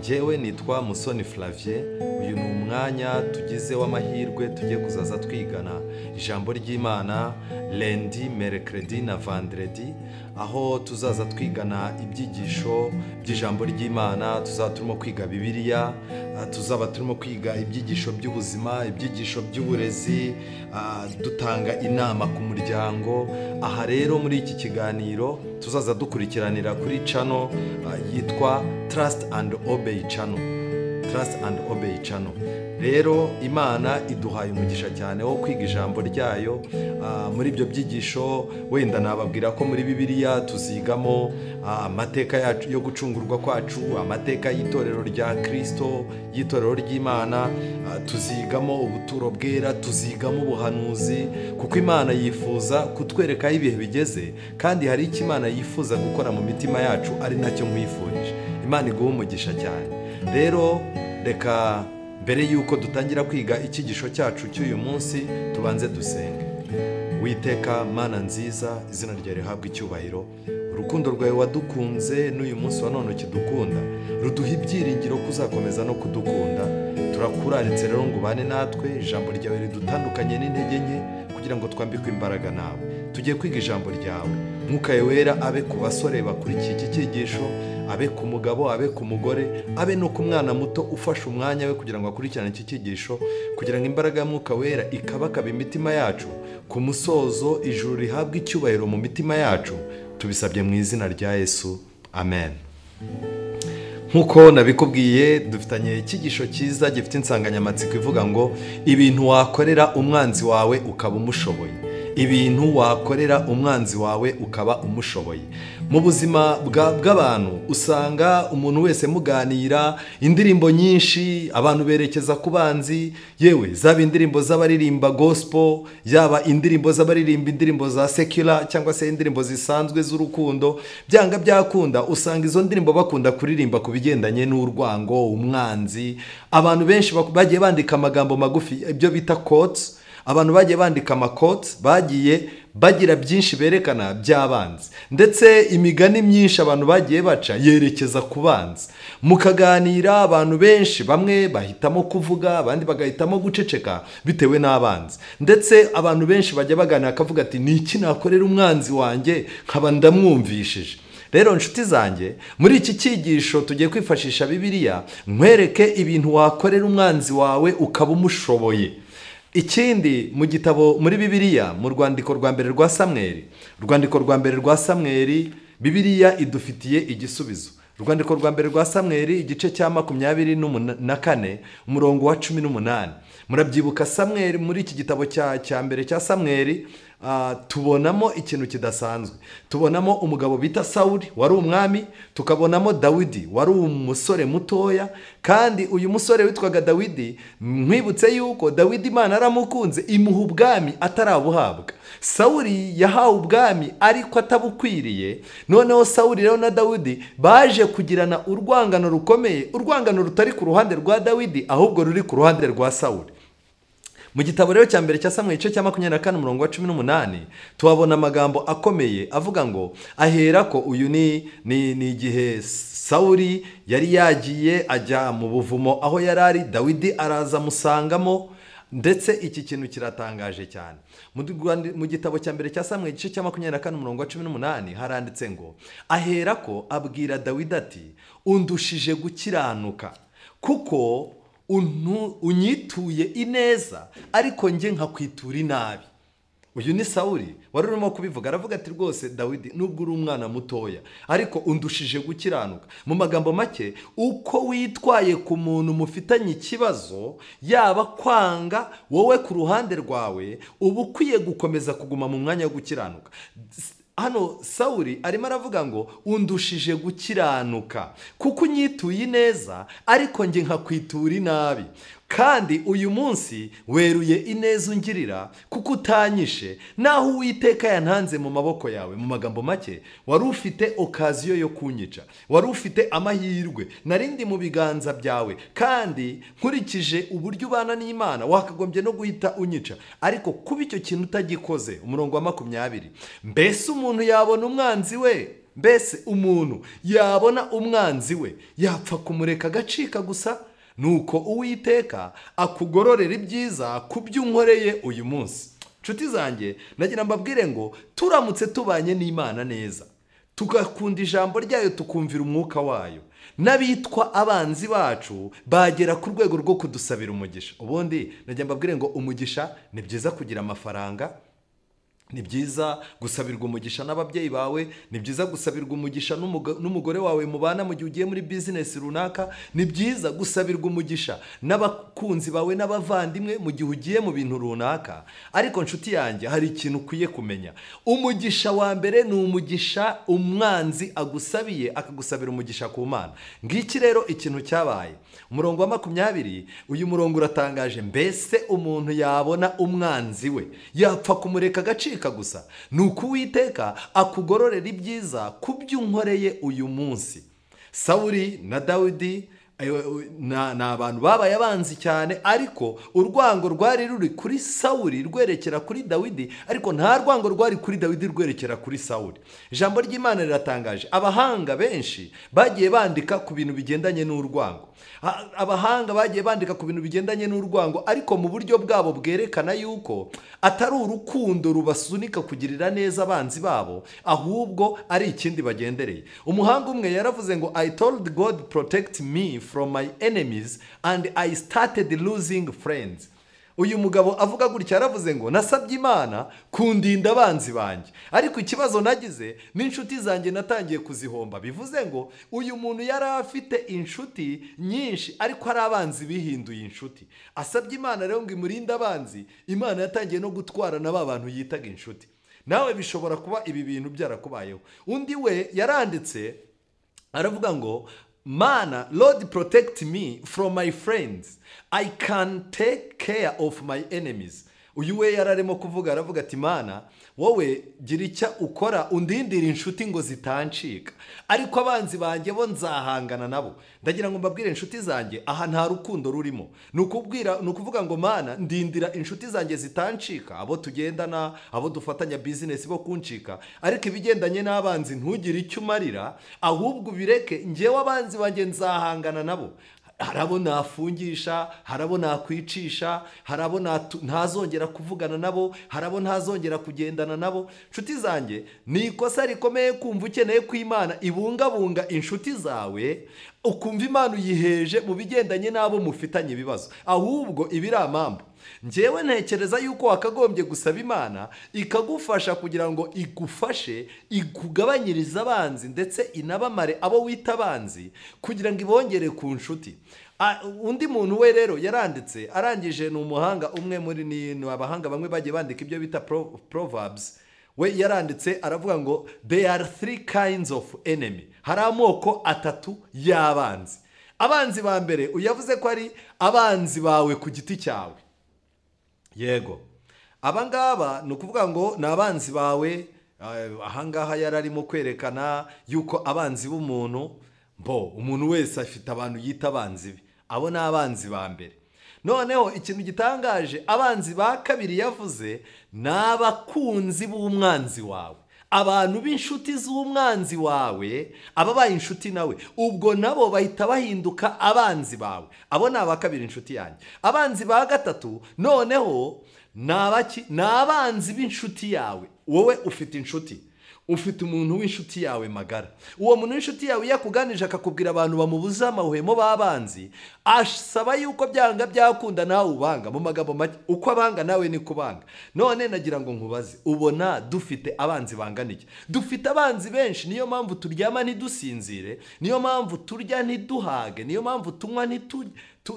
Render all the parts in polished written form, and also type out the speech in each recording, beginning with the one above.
Njyewe nitwa Musoni Flavien. Uyu ni umwanya tugize w'amahirwe tugiye kuzaza twigana ijambo ry'Imana lundi, mercredi na vendredi, aho tuzaza twigana ibyigisho by'ijambo ry'Imana. Tuzaba turimo kwiga Bibiliya, tuzaba turimo kwiga ibyigisho by'ubuzima, ibyigisho by'uburezi, dutanga inama ku muryango. Aha rero muri iki kiganiro tuzaza dukurikiranira kuri channel yitwa Trust and Obey Channel. Trust and Obey Channel. Rero Imana iduhaye umugisha cyane wo kwiga ijambo ryayo. Muri ibyo byigisho wenda nababwira ko muri Bibiliya tuzigamo amateka yacu yo gucungurwa kwacu, amateka y'itorero rya Kristo, y'itorero ry'Imana, tuzigamo ubuturo bwera, tuzigamo ubuhanuzi, kuko Imana yifuza kutwereka aho ibihe bigeze, kandi hari icyo Imana yifuza gukora mu mitima yacu, ari nacyo nkwifurije. Imana iguhe umugisha cyane. Rero reka mbere yuko dutangira kwiga icyigisho cyacu cy'uyu munsi tubanze dusenge. Witeka Mana nziza, izina ryawe rihabwe icyubahiro. Urukundo rwawe wadukunze n'uyu munsi wa none ukidukunda, ruduha ibyiringiro ko uzakomeza no kudukunda. Turakuraritse rero ngo ubane natwe, ijambo ryawe ridutandukanye n'intege nke kugira ngo twambikwe imbaraga nawe. Tugiye kwiga ijambo ryawe. Mwuka wera abe ku basore bakurikiye iki cyigisho, abe ku mugabo, abe ku mugore, abe no ku mwana muto ufashe umwanya we kugira ngo akurikirane iki cyigisho, kugira ngo imbaraga ya Mwuka wera ikabakaba imitima yacu, ku musozo ijuru rihabwe icyubahiro mu mitima yacu. Tubisabye mu izina rya Yesu, amen. Nkuko nabikubwiye, dufitanye icyigisho cyiza gifite insanganyamatsiko ivuga ngo ibintu wakorera umwanzi wawe ukaba umushoboye. Ibintu wakorera umwanzi wawe ukaba umushoboye. Mu buzima bw'abantu usanga umuntu wese muganira indirimbo nyinshi abantu berekeza ku banzi, yewe zaba indirimbo z'abaririmba gospel, yaba indirimbo z'abaririmba indirimbo za secular cyangwa se indirimbo zisanzwe z'urukundo, byanga byakunda usanga izo ndirimbo bakunda kuririmba ku bigendanye n'urwango, umwanzi. Abantu benshi bagiye bandika amagambo magufi, ibyo bita quotes. Abantu bagiye bandika amakoti, bagiye bagira byinshi berekana by'abanzi, ndetse imigani myinshi abantu bagiye baca yerekeza ku banzi. Mukaganira abantu benshi, bamwe bahitamo kuvuga, abandi bagahitamo guceceka bitewe n'abanzi. Ndetse abantu benshi bajya baganira akavuga ati ni iki nakorera umwanzi wanjye nkaba ndamwumvishije. Rero nshuti zanjye, muri iki cyigisho tugiye kwifashisha Bibiliya nkwereke ibintu wakorera umwanzi wawe ukaba umushoboye. Ikindi mu gitabo muri Bibiliya, mu rwandiko rwa mbere rwa Samweli, urwandiko rwa mbere rwa Samweli, Bibiliya idufitiye igisubizo. Urwandiko rwa mbere rwa Samweli igice cya 24 umurongo wa 18. Murabyibuka Samweli, muri iki gitabo cya mbere cya Samweli tubonamo ikintu kidasanzwe. Tubonamo umugabo bita Sawuli wari umwami, tukabonamo Dawidi wari umusore mutoya. Kandi uyu musore witwaga Dawidi, nkwibutse yuko Dawidi Imana aramukunze imuha ubwami atarabuhabwa. Sawuli yahawe ubwami ariko atabukwiriye. Noneho Sawuli rero na Dawidi baje kugirana urwangano rukomeye, urwangano rutari ku ruhande rwa Dawidi ahubwo ruri ku ruhande rwa Sawuli. Mu gitabo rero cya mbere cya Samweli igice cya 24 umurongo wa 18 tuhabona amagambo akomeye avuga ngo ahera ko uyu ni igihe Sawuli yari yagiye ajya mu buvumo aho yari ari, Dawidi araza musangamo. Ndetse iki kintu kiratangaje cyane. Mu gitabo cya mbere cya Samweli igice cya 24 umurongo wa 18 haranditse ngo ahera ko abwira Dawidi ati undushije gukiranuka kuko unyituye ineza ariko njye nkakwitura inabi. Uyu ni Sawuli wari urimo kubivuga, aravuga ati rwose Dawidi nubwo uri umwana mutoya ariko undushije gukiranuka. Mu magambo make, uko witwaye ku muntu mufitanye ikibazo, yaba kwanga wowe ku ruhande rwawe, uba ukwiye gukomeza kuguma mu mwanya wo gukiranuka. Hano Sawuli arimo aravuga ngo undushije gukiranuka kuko unyituye ineza ariko njye nkakwitura inabi. Kandi uyu munsi weruye ineza ungirira kuko utanyishe, naho Uwiteka yantanze mu maboko yawe. Mu magambo make, wari ufite okaziyo yo kunyica, wari ufite amahirwe, narindi mu biganza byawe, kandi nkurikije uburyo ubana n'Imana wakagombye no guhita unyica, ariko kuba icyo kintu utagikoze. Umurongo wa 20, mbese umuntu yabona umwanzi we Mbese umuntu yabona umwanzi we yapfa kumureka agacika gusa? Nuko Uwiteka akugororera ibyiza ku byo unkoreye uyu munsi. Nshuti zanjye, nagira mbabwire ngo turamutse tubanye n'Imana neza, tugakunda ijambo ryayo, tukumvira umwuka wayo, n'abitwa abanzi bacu bagera ku rwego rwo kudusabira umugisha. Ubundi nagira mbabwire ngo umugisha, ni byiza kugira amafaranga, ni byiza gusabirwa umugisha n'ababyeyi bawe, ni byiza gusabirwa umugisha n'umugore wawe mubana mu gihe ugiye muri bizinesi runaka, ni byiza gusabirwa umugisha n'abakunzi bawe n'abavandimwe mu gihe ugiye mu bintu runaka. Ariko nshuti yanjye, hari ikintu ukwiye kumenya. Umugisha wa mbere ni umugisha umwanzi agusabiye, akagusabira umugisha ku Mana. Ngiki rero ikintu cyabaye. Umurongo wa 20, uyu murongo uratangaje. Mbese umuntu yabona umwanzi we yapfa kumureka agacika gusa? Nuko Uwiteka akugororera ibyiza ku byo unkoreye uyu munsi. Sawuli na Dawidi ni abantu babaye abanzi cyane, ariko urwango rwari ruri kuri Sawuli rwerekera kuri Dawidi, ariko nta rwango rwari kuri Dawidi rwerekera kuri Sawuli. Ijambo ry'Imana riratangaje. Abahanga benshi bagiye bandika ku bintu bigendanye n'urwango. Abahanga bagiye bandika ku bintu bigendanye n'urwango, ariko mu buryo bwabo bwerekana yuko atari urukundo rubasunika kugirira neza abanzi babo, ahubwo ari ikindi bagendereye. Umuhanga umwe yaravuze ngo "I told God protect me from my enemies and I started losing friends." Uyu mugabo avuga gutya, yaravuze ngo nasabye Imana kundinda abanzi banjye, ariko ikibazo nagize n'inshuti zanjye natangiye kuzihomba. Bivuze ngo uyu muntu yari afite inshuti nyinshi, ariko ari abanzi bihinduye inshuti. Asabye Imana rero ngo imurinde abanzi, Imana yatangiye no gutwara na ba bantu yitaga inshuti. Nawe bishobora kuba ibi bintu byarakubayeho. Undi we yaranditse aravuga ngo "Mana, Lord, protect me from my friends. I can take care of my enemies." Uyu we yararimo kuvuga, aravuga ati Mana, wowe gira icyo ukora undindira inshuti ngo zitancika, ariko abanzi banjye bo nzahangana nabo. Ndagira ngo mbabwire inshuti zanjye, aha nta rukundo rurimo. Ni ukuvuga ngo Mana, ndindira inshuti zanjye zitancika, abo tugendana, abo dufatanya bizinesi bo kuncika, ariko ibigendanye n'abanzi ntugire icyo umarira, ahubwo ubireke, njyewe abanzi banjye nzahangana nabo. Hari abo nafungisha, hari abo nakwicisha, hari abo ntazongera kuvugana nabo, hari abo ntazongera kugendana nabo. Inshuti zanjye, ni ikosa rikomeye kumva ukeneye ko Imana ibungabunga inshuti zawe, ukumva Imana uyiheje mu bigendanye n'abo mufitanye ibibazo. Ahubwo ibi ari amambu. Njyewe ntekereza yuko wakagombye gusaba Imana ikagufasha kugira ngo igufashe, ikugabanyirize abanzi, ndetse inabamare abo wita abanzi, kugira ngo ibongere ku nshuti. Undi muntu we rero yaranditse, arangije, ni umuhanga umwe muri ni abahanga bamwe bagiye bandika ibyo bita proverbs. We yaranditse aravuga ngo "There are three kinds of enemy." Hari amoko atatu y'abanzi. Abanzi ba mbere uyavuze ko ari abanzi bawe ku giti cyawe. Yego, abangaba ni ukuvuga ngo ni abanzi bawe. Ahangaha yari arimo kwerekana yuko abanzi b'umuntu, bo umuntu wese afite abantu yita abanzi be, abo ni abanzi ba mbere. Noneho ikintu gitangaje, abanzi ba kabiri yavuze ni abakunzi b'umwanzi wawe, abantu b'inshuti z'umwanzi wawe, ababaye inshuti nawe, ubwo nabo bahita bahinduka abanzi bawe. Abo ni aba kabiri, inshuti yanjye. Abanzi ba gatatu noneho ni abaki? Ni abanzi b'inshuti yawe. Wowe ufite inshuti, ufite umuntu w'inshuti yawe magara. Uwo muntu w'inshuti yawe iyo akuganije akakubwira abantu bamubuza amahwemo b'abanzi, asaba yuko byanga byakunda nawe ubanga. Mu magambo make, uko abanga nawe ni kubanga. None nagira ngo nkubaze, ubona dufite abanzi bangana iki? Dufite abanzi benshi. Niyo mpamvu turyama ntidusinzire, niyo mpamvu turya ntiduhage, niyo mpamvu tunywa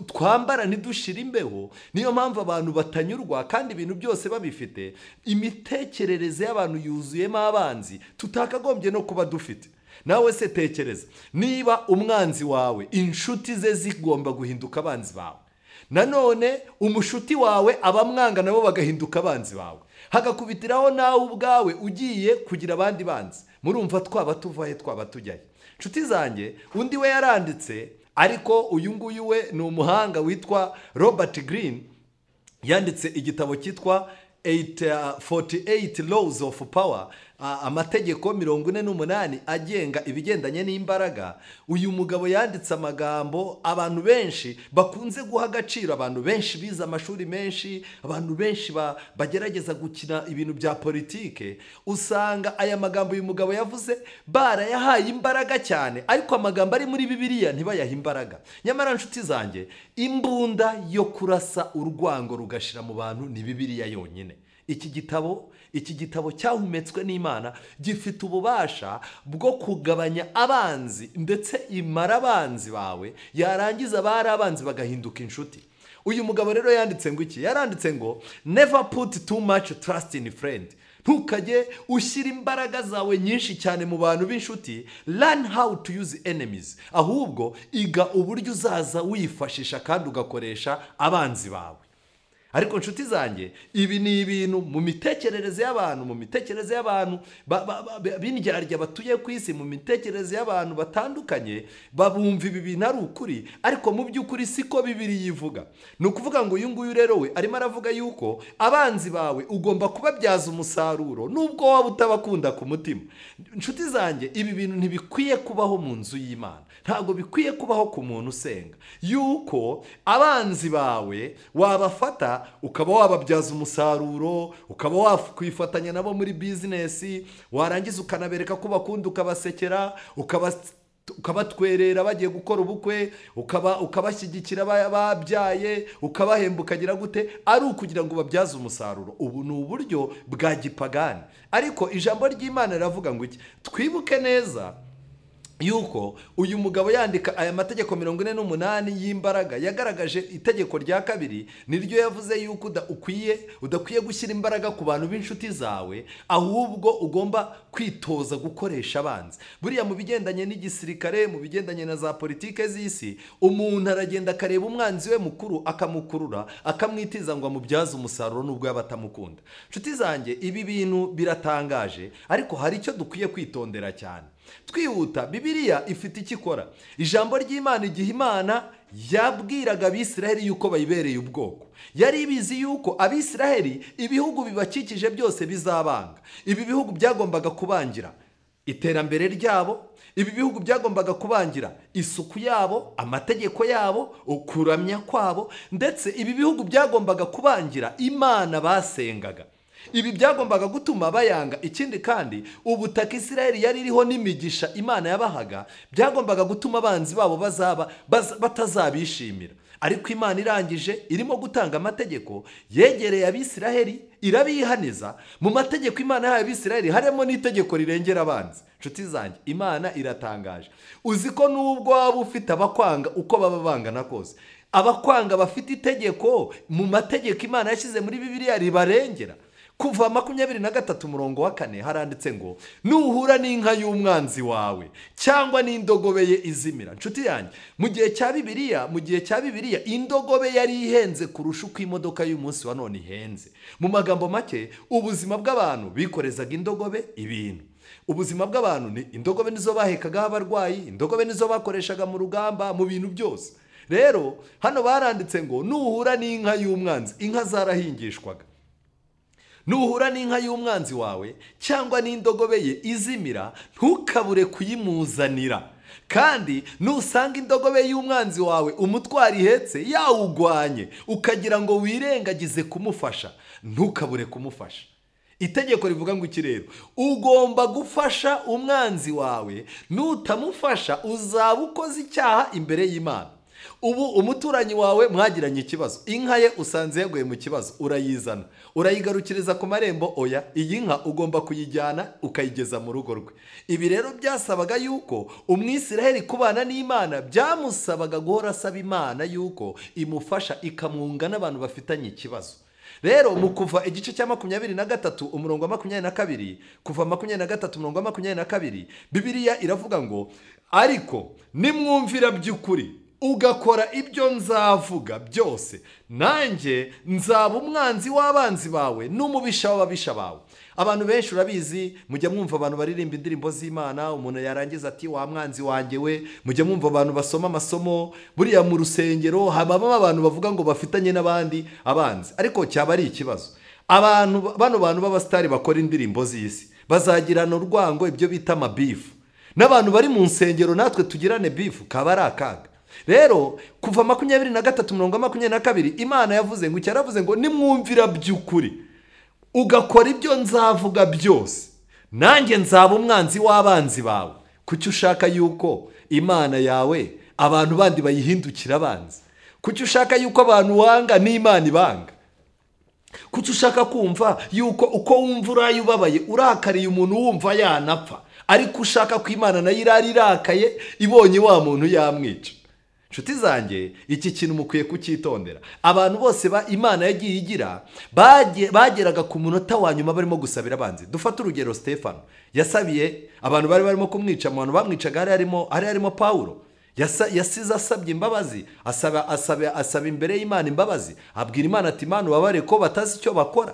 twambara ntidushire imbeho, niyo mpamvu abantu batanyurwa kandi ibintu byose babifite. Imitekerereze y'abantu yuzuyemo abanzi tutakagombye no kuba dufite. Nawe se tekereza niba umwanzi wawe inshuti ze zigomba guhinduka abanzi bawe, nanone umushuti wawe abamwanga nabo bagahinduka abanzi bawe, hagakubitiraho nawe ubwawe ugiye kugira abandi banzi, murumva twaba tuvahe, twaba tujyahe? Inshuti zanjye, undi we yaranditse, ariko uyu nguyu we ni umuhanga witwa Robert Greene, yanditse igitabo cyitwa 48 Laws of Power. amategeko 48 agenga ibigendanye n'imbaraga. Uyu mugabo yanditse amagambo abantu benshi bakunze guha agaciro, abantu benshi bize amashuri menshi, abantu benshi bagerageza gukina ibintu bya politike. Usanga aya magambo uyu mugabo yavuze barayahaye imbaraga cyane, ariko amagambo ari muri Bibiliya ntibayahe imbaraga. Nyamara nshuti zanjye, imbunda yo kurasa urwango rugashira mu bantu ni Bibiliya yonyine. Iki gitabo cyahumetswe n'Imana gifite ububasha bwo kugabanya abanzi, ndetse imara abanzi bawe, yarangiza bari abanzi bagahinduka inshuti. Uyu mugabo rero yanditse ngo iki? Yaranditse ngo never put too much trust in friend. Ntukajye ushyira imbaraga zawe nyinshi cyane mu bantu b'inshuti. Learn how to use enemies. Ahubwo iga uburyo uzaza wifashisha kandi ugakoresha abanzi bawe. Ariko nshuti zanjye, ibi ni ibintu mu mitekerereze y'abantu, mu mitekerereze y'abantu b'indyarya batuye ku isi, mu mitekerereze y'abantu batandukanye, babumva ibi bintu ari ukuri, ariko mu by'ukuri siko Bibiliya ivuga. Ni ukuvuga ngo uyu nguyu rero we arimo aravuga yuko abanzi bawe ugomba kubabyaza umusaruro nubwo waba utabakunda ku mutima. Nshuti zanjye, ibi bintu ntibikwiye kubaho mu nzu y'Imana, ntabwo bikwiye kubaho ku muntu usenga, yuko abanzi bawe wabafata ukaba wababyaza umusaruro, ukaba wakwifatanya nabo muri bizinesi, warangiza ukanabereka ko bakunda, ukabasekera, ukabatwerera bagiye gukora ubukwe, ukabashyigikira babyaye, ukabahemba, ukagira gute, ari ukugira ngo babyaze umusaruro. Ubu ni uburyo bwa gipagani. Ariko ijambo ry'Imana riravuga ngo iki? Twibuke neza yuko uyu mugabo yandika aya mategeko 48 y'imbaraga, yagaragaje itegeko rya kabiri, niryo yavuze yuko udakwiye gushyira imbaraga ku bantu b'inshuti zawe, ahubwo ugomba kwitoza gukoresha abanzi. Buriya mu bigendanye n'igisirikare, mu bigendanye na za politike z'isi, umuntu aragenda akareba umwanzi we mukuru, akamukurura, akamwitiza ngo amubyaze umusaruro nubwo yaba atamukunda. Nshuti zanjye, ibi bintu biratangaje, ariko hari icyo dukwiye kwitondera cyane. Twihuta, Bibiliya ifite icyo ikora. Ijambo ry'Imana, igihe Imana yabwiraga Abisiraheli yuko bayibereye ubwoko, yari ibizi yuko Abisiraheli ibihugu bibakikije byose bizabanga. Ibi bihugu byagombaga kubangira iterambere ryabo, ibi bihugu byagombaga kubangira isuku yabo, amategeko yabo, ukuramya kwabo, ndetse ibi bihugu byagombaga kubangira Imana basengaga. Ibi byagombaga gutuma bayanga. Ikindi kandi, ubutaka Isiraheli yari iriho n'imigisha Imana yabahaga byagombaga gutuma abanzi babo batazabishimira. Ariko Imana irangije irimo gutanga amategeko, yegereye Abisiraheli irabihaniza. Mu mategeko Imana yahaye Abisiraheli harimo n'itegeko rirengera abanzi. Nshuti zanjye, Imana iratangaje. Uzi ko nubwo waba ufite abakwanga uko baba bangana kose, abakwanga bafite itegeko mu mategeko Imana yashyize muri Bibiliya ribarengera. Kuva 23 umurongo wa 4 haranditse ngo nuhura n'inka y'umwanzi wawe cyangwa n'indogobe ye izimira. Nshuti yanjye, mu gihe cya Bibiliya indogobe yari ihenze kurusha uko imodoka y'umunsi wa none ihenze. Mu magambo make, ubuzima bw'abantu bikorezaga indogobe ibintu. Ubuzima bw'abantu ni indogobe nizo bahekagaho abarwayi, indogobe nizo bakoreshaga mu rugamba, mu bintu byose. Rero hano baranditse ngo nuhura n'inka y'umwanzi, inka zarahingishwaga. Nuhura n'inka y'umwanzi wawe cyangwa n'indogobe ye izimira, ntukabure kuyimuzanira. Kandi nusanga indogobe y'umwanzi wawe umutwaro ihetse yawugwanye, ukagira ngo wirengagize kumufasha, ntukabure kumufasha. Itegeko rivuga ngo iki rero? Ugomba gufasha umwanzi wawe, nutamufasha uzaba ukoze icyaha imbere y'Imana. Ubu umuturanyi wawe mwagiranye ikibazo, inka ye usanze yaguye mu kibazo, urayizana, urayigarukiriza ku marembo, oya, iyi nka ugomba kuyijyana ukayigeza mu rugo rwe. Ibi rero byasabaga yuko Umwisiraheli kubana n'Imana byamusabaga guhora asaba Imana yuko imufasha, ikamwunga n'abantu bafitanye ikibazo. Rero mu Kuva igice cya 23 umurongo wa 22, Kuva 23 umurongo wa 22, Bibiliya iravuga ngo ariko nimwumvira by'ukuri ugakora ibyo nzavuga byose, nanjye nzaba umwanzi w'abanzi bawe n'umubisha w'ababisha bawe. Abantu benshi urabizi, mujya mwumva abantu baririmba indirimbo z'Imana, umuntu yarangiza ati wa mwanzi wanjye we. Mujya mwumva abantu basoma amasomo, buriya mu rusengero habamo abantu bavuga ngo bafitanye n'abandi abanzi, ariko cyaba ari ikibazo. Abantu bano bantu b'abastari bakora indirimbo z'isi Bazagirana urwango, ibyo bita amabifu. N'abantu bari mu nsengero natwe tugirane bifu, kaba ari akaga. Rero kuva 23 umurongo 22, Imana yavuze ngo cyaravuze ngo nimwumvira by'ukuri ugakora ibyo nzavuga byose, nanjye nzaba umwanzi w'abanzi bawe. Kuki ushaka yuko Imana yawe abantu bandi bayihindukira abanzi? Kuki ushaka yuko abantu wanga n'Imana ibanga? Kuki ushaka kumva yuko uko wumva uraye ubabaye urakariye umuntu wumva yanapfa, ariko ushaka ko Imana nayo irari irakaye ibonye wa muntu yamwica? Nshuti zanjye, iki kintu mukwiye kucyitondera. Abantu bose ba Imana yagiye igira bageraga ku munota wa nyuma barimo gusabira abanzi. Dufate urugero Stefano yasabiye abantu bari barimo kumwica, mu bantu bamwicaga hari harimo Paulo. Yasize asabye imbabazi, asaba imbere y'Imana imbabazi, abwira Imana ati Imana ubabare ko batazi icyo bakora.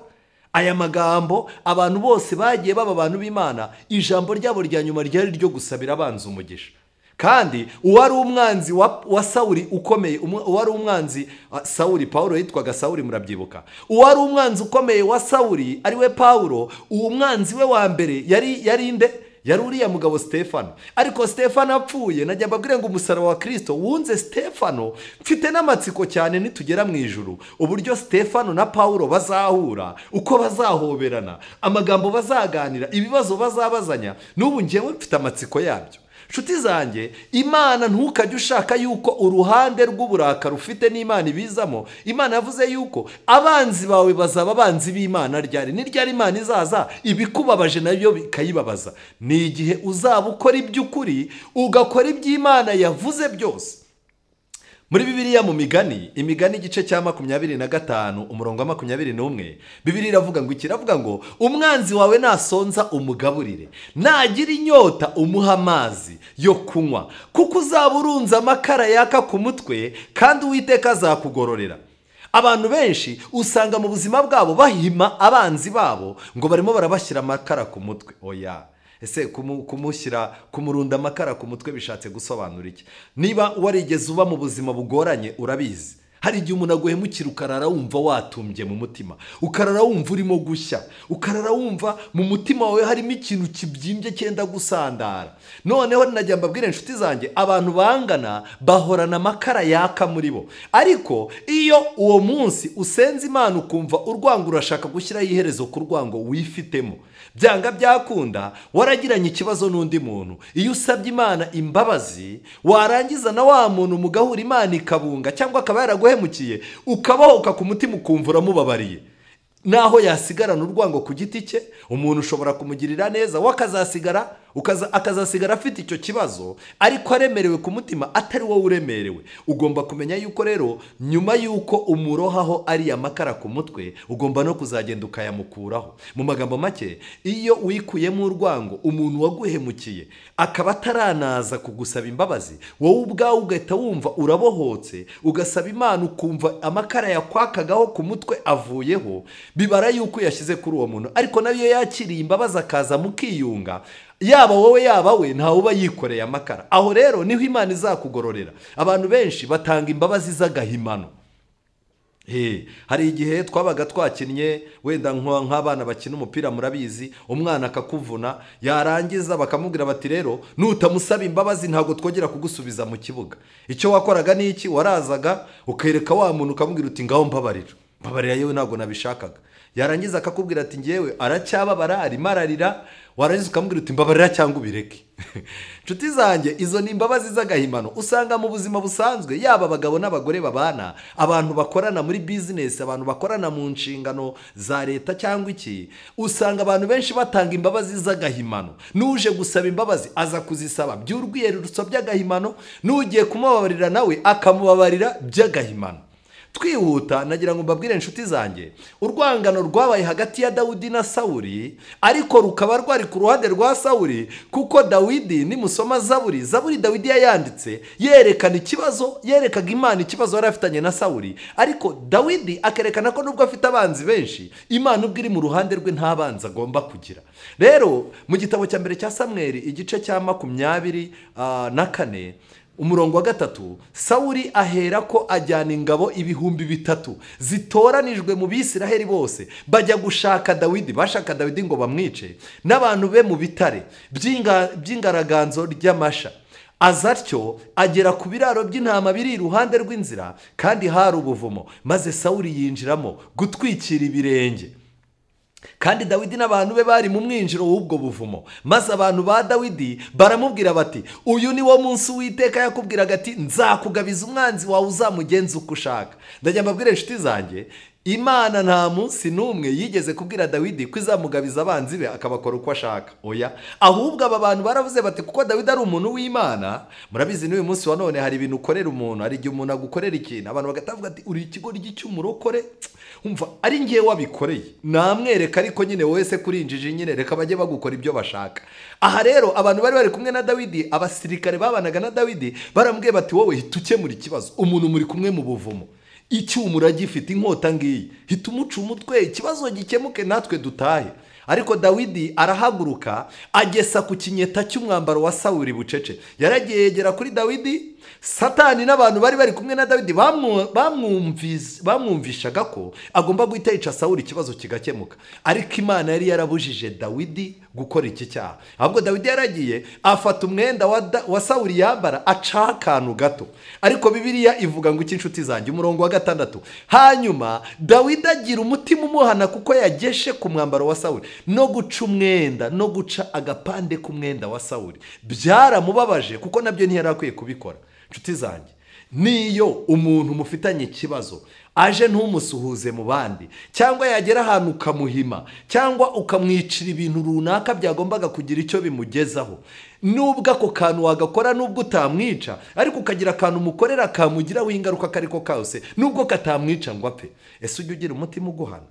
Aya magambo abantu bose bagiye baba abantu b'Imana, ijambo ryabo rya nyuma ryari ryo gusabira abanzi umugisha. Kandi uwari umwanzi wa Sawuli ukomeye, uwari umwanzi Sawuli, Paulo yitwaga Sawuli murabyibuka, uwari umwanzi ukomeye wa Sawuli ariwe Paulo, uwo mwanzi we wa mbere yari inde? Yari uriya mugabo Stefano. Ariko Stefano apfuye, najya mbabwire ngo umusaraba wa Kristo wunze Stefano. Mfite n'amatsiko cyane nitugera mu ijuru uburyo Stefano na Paulo bazahura, uko bazahoberana, amagambo bazaganira, ibibazo bazabazanya. N'ubu njyewe mfite amatsiko yabyo. Nshuti zanjye, Imana ntukajye ushaka yuko uruhande rw'uburakari ufite n'Imana ibizamo. Imana yavuze yuko abanzi bawe bazaba abanzi b'Imana ryari? Ni ryari Imana izaza ibikubabaje nayo bikayibabaza? Ni igihe uzaba ukora iby'ukuri, ugakora iby'Imana yavuze byose. Muri Bibiliya mu migani, imigani igice cya 25 umurongo wa 21, Bibiliya iravuga ngo ikiravuga ngo umwanzi wawe nasonza umugaburire, nagira inyota umuha amazi yo kunywa, kuko uzaba urunze amakara yaka ku mutwe kandi Uwiteka azakugororera. Abantu benshi usanga mu buzima bwabo bahima abanzi babo ngo barimo barabashyira amakara ku mutwe. Oya, ese kumushyira kumurunda amakara ku mutwe bishatse gusobanura iki? Niba warigeze uba mu buzima bugoranye urabizi, hari igihe umuntu aguhemukira ukarara wumva watumbye mu mutima, ukarara wumva urimo gushya, ukarara wumva mu mutima wawe harimo ikintu kibyimbye cyenda gusandara. Noneho najya mbabwire inshuti zanjye, abantu bangana bahorana amakara yaka muri bo. Ariko iyo uwo munsi usenze Imana ukumva urwango urashaka gushyiraho iherezo ku rwango wifitemo, byanga byakunda waragiranye ikibazo n'undi muntu, iyo usabye Imana imbabazi warangiza na wa muntu mugahura Imana ikabunga cyangwa akaba yaraguhemukiye, ukabahoka ku mutima ukumva uramubabariye, naho yasigarana urwango ku giti cye, umuntu ushobora kumugirira neza we akazasigara afite icyo kibazo ariko aremerewe ku mutima atari wowe uremerewe. Ugomba kumenya yuko rero nyuma yuko umurohaho ari amakara ku mutwe, ugomba no kuzagenda ukayamukuraho. Mu magambo make, iyo wikuyemo urwango umuntu waguhemukiye akaba ataranaza kugusaba imbabazi, wowe ubwawe ugahita wumva urabohotse, ugasaba Imana ukumva amakara yakwakagaho ku mutwe avuyeho, bibara yuko yashyize kuri uwo muntu. Ariko nayo yakiriye imbabazi akaza mukiyunga, yaba wowe yaba we, ntawe uba yikoreye amakara. Aho rero niho Imana izakugororera. Abantu benshi batanga imbabazi z'agahimano. Hari igihe twabaga twakinnye wenda nk'abana bakina umupira murabizi, umwana akakuvuna, yarangiza bakamubwira bati rero nutamusaba imbabazi ntabwo twongera kugusubiza mu kibuga. Icyo wakoraga ni iki? Warazaga ukereka wa muntu ukamubwira uti ngaho mbabarira, mbabarira yewe ntabwo nabishakaga. Yarangiza akakubwira ati ngewe aracyababara arimo ararira, warangiza ukamubwira uti mbabarira cyangwa ubireke. Nshuti zanjye, izo ni imbabazi z'agahimano usanga mu buzima busanzwe, yaba abagabo n'abagore babana, abantu bakorana muri business, abantu bakorana mu nshingano za leta cyangwa iki, usanga abantu benshi batanga imbabazi z'agahimano. Nuje gusaba imbabazi aza kuzisaba by'urwiyerurutso by'agahimano, n'ugiye kumubabarira nawe akamubabarira by'agahimano. Twihuta nagira ngo mbabwire inshuti zanjye, urwangano rwabaye hagati ya Dawidi na Sawuli, ariko rukaba rwari ku ruhande rwa Sawuli, kuko Dawidi nimusoma Zaburi Dawidi yayanditse yerekana ikibazo, yerekaga Imana ikibazo yari afitanye na Sawuli, ariko Dawidi akerekana ko nubwo afite abanzi benshi, Imana ubwo iri mu ruhande rwe nta banzi agomba kugira. Rero mu gitabo cya mbere cya Samweli igice cya 24, Umurongo wa 3, Sawuli ahera ko ajyana ingabo 3000 zitoranijwe mu Bisiraheli bose, bajya gushaka Dawidi. Bashaka Dawidi ngo bamwice n'abantu be mu bitare by'ingaraganzo ry'amasha. Aza atyo agera ku biraro by'intama biri iruhande rw'inzira, kandi hari ubuvumo, maze Sawuli yinjiramo gutwikira ibirenge. Kandi Dawidi n'abantu be bari mu mwinjiro w'ubwo buvumo. Maze abantu ba Dawidi baramubwira bati, uyu ni wo munsi Uwiteka yakubwiraga ati, nzakugabiza umwanzi wawe uzamugenza uko ushaka. Ndajya mbabwire inshuti zanjye, Imana nta munsi n'umwe yigeze kubwira Dawidi ko izamugabiza abanzi be akabakora uko ashaka. Oya, ahubwo aba bantu baravuze bati, kuko Dawidi ari umuntu w'Imana. Murabizi n'uyu munsi wa none hari ibintu ukorera umuntu, hari igihe umuntu agukorera ikintu abantu bagatavuga ati, uri ikigoryi cy'umurokore, umva ari ngiye wabikoreye namwereka, ariko nyine wowe se kuri injiji nyine reka bajye bagukora ibyo bashaka. Aha rero abantu bari bari kumwe na Dawidi, abasirikare babanaga na Dawidi, baramubwiye bati, wowe hita ukemura ikibazo, umuntu muri kumwe mu buvumo, icyuma uragifite, inkota ngiyi, hita umuca umutwe, ikibazo gikemuke natwe dutahe. Ariko Dawidi arahaguruka agesa ku kinyeta cy'umwambaro wa Sawuli bucece. Yaragiye yegera kuri Dawidi. Satani n'abantu bari bari kumwe na Dawidi bamwumvishaga ko agomba guhita yica Sawuli ikibazo kigakemuka. Ariko Imana yari yarabujije Dawidi gukora iki cyaha. Ahubwo Dawidi yaragiye afata umwenda wa Sawuli yambara, aca akantu gato. Ariko Bibiliya ivuga ngo iki inshuti zanjye, umurongo wa 6, hanyuma Dawidi agira umutima umuhana kuko yageshe ku mwambaro wa Sawuli, no guca umwenda, no guca agapande k'umwenda wa Sawuli byaramubabaje, kuko nabyo ntiyari akwiye kubikora. Inshuti zanjye, niyo umuntu mufitanye ikibazo aje ntumusuhuze mu bandi, cyangwa yagera ahantu ukamuhima, cyangwa ukamwicira ibintu runaka byagombaga kugira icyo bimugezaho, nubwo ako kantu wagakora, nubwo utamwica, ariko ukagira akantu umukorera kamugiraho ingaruka kariko kose, nubwo katamwica ngo apfe, ese ujye ugira umutima uguhana?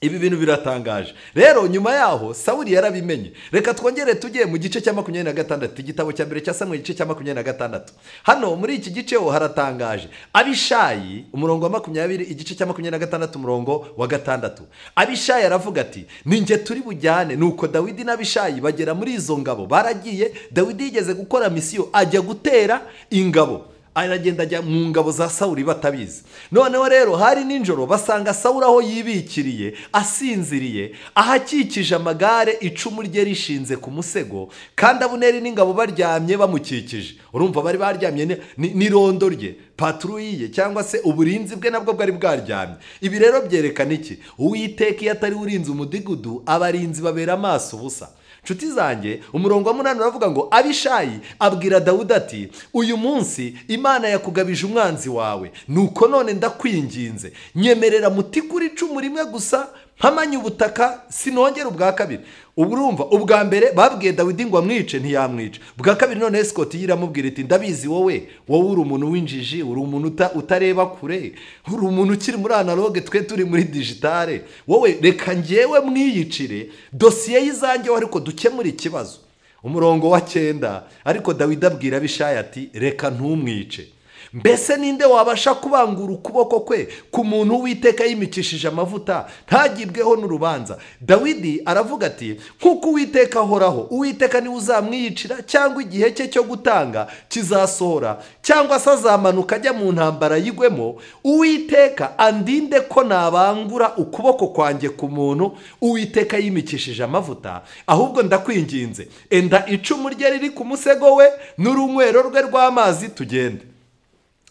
Ibi bintu biratangaje. Rero nyuma yaho Sawuli yarabimenye. Reka twongere tujye mu gice cya 26, igitabo cya mbere cya Samweli igice cya 26. Hano muri iki gice ho haratangaje. Abishayi umurongo wa 20, igice cya 26 umurongo wa 6. Abishayi aravuga ati, ninjye turi bujyane. Nuko Dawidi n'Abishayi bagera muri izo ngabo. Baragiye, Dawidi yigeze gukora misiyo ajya gutera ingabo. Aragenda ajya mu ngabo za Sawuli batabizi. Noneho rero hari ninjoro basanga Sawuli aho yibikiriye asinziriye, ahakikije amagare, icumu rye rishinze ku musego, kandi Abuneri n'ingabo baryamye bamukikije. Urumva bari baryamye n'irondo rye, patrouille cyangwa se uburinzi bwe nabwo bwari bwaryamye. Ibi rero byerekana iki? Uwiteka iyo atari urinze umudugudu, abarinzi babera amaso ubusa. Nshuti zanjye, umurongo wa 8 uravuga ngo Abishayi abwira Dawudi ati, uyu munsi Imana yakugabije umwanzi wawe, nuko none ndakwinginze nyemerera mutikuri icumu rimwe gusa, mpamanye ubutaka sinongera ubwa kabiri. Urumva ubwa mbere babwiye Dawidi ngo amwice, ntiyamwica. Ubwa kabiri none Escort yiramubwira iti, ndabizi wowe uri umuntu w'injiji, uri umuntu utareba kure, uri umuntu ukiri muri analogue, twe turi muri digitale, wowe reka njyewe mwiyicire dosiye y'izanjye ariko dukemura ikibazo. Umurongo wa 9, ariko Dawidi abwira Abishayi ati, reka ntumwice. Mbese ninde wabasha kubangura ukuboko kwe ku muntu Uwiteka yimikishije amavuta ntagibweho n'urubanza? Dawidi aravuga ati, nkuko Uwiteka ahoraho, Uwiteka niwe uzamwiyicira, cyangwa igihe cye cyo gutanga kizasohora, cyangwa se azamanuka ajya mu ntambara yigwemo. Uwiteka andinde ko nabangura ukuboko kwanjye ku muntu Uwiteka yimikishije amavuta, ahubwo ndakwinginze enda icumu rye riri ku musego we n'urunywero rwe rw'amazi tugende.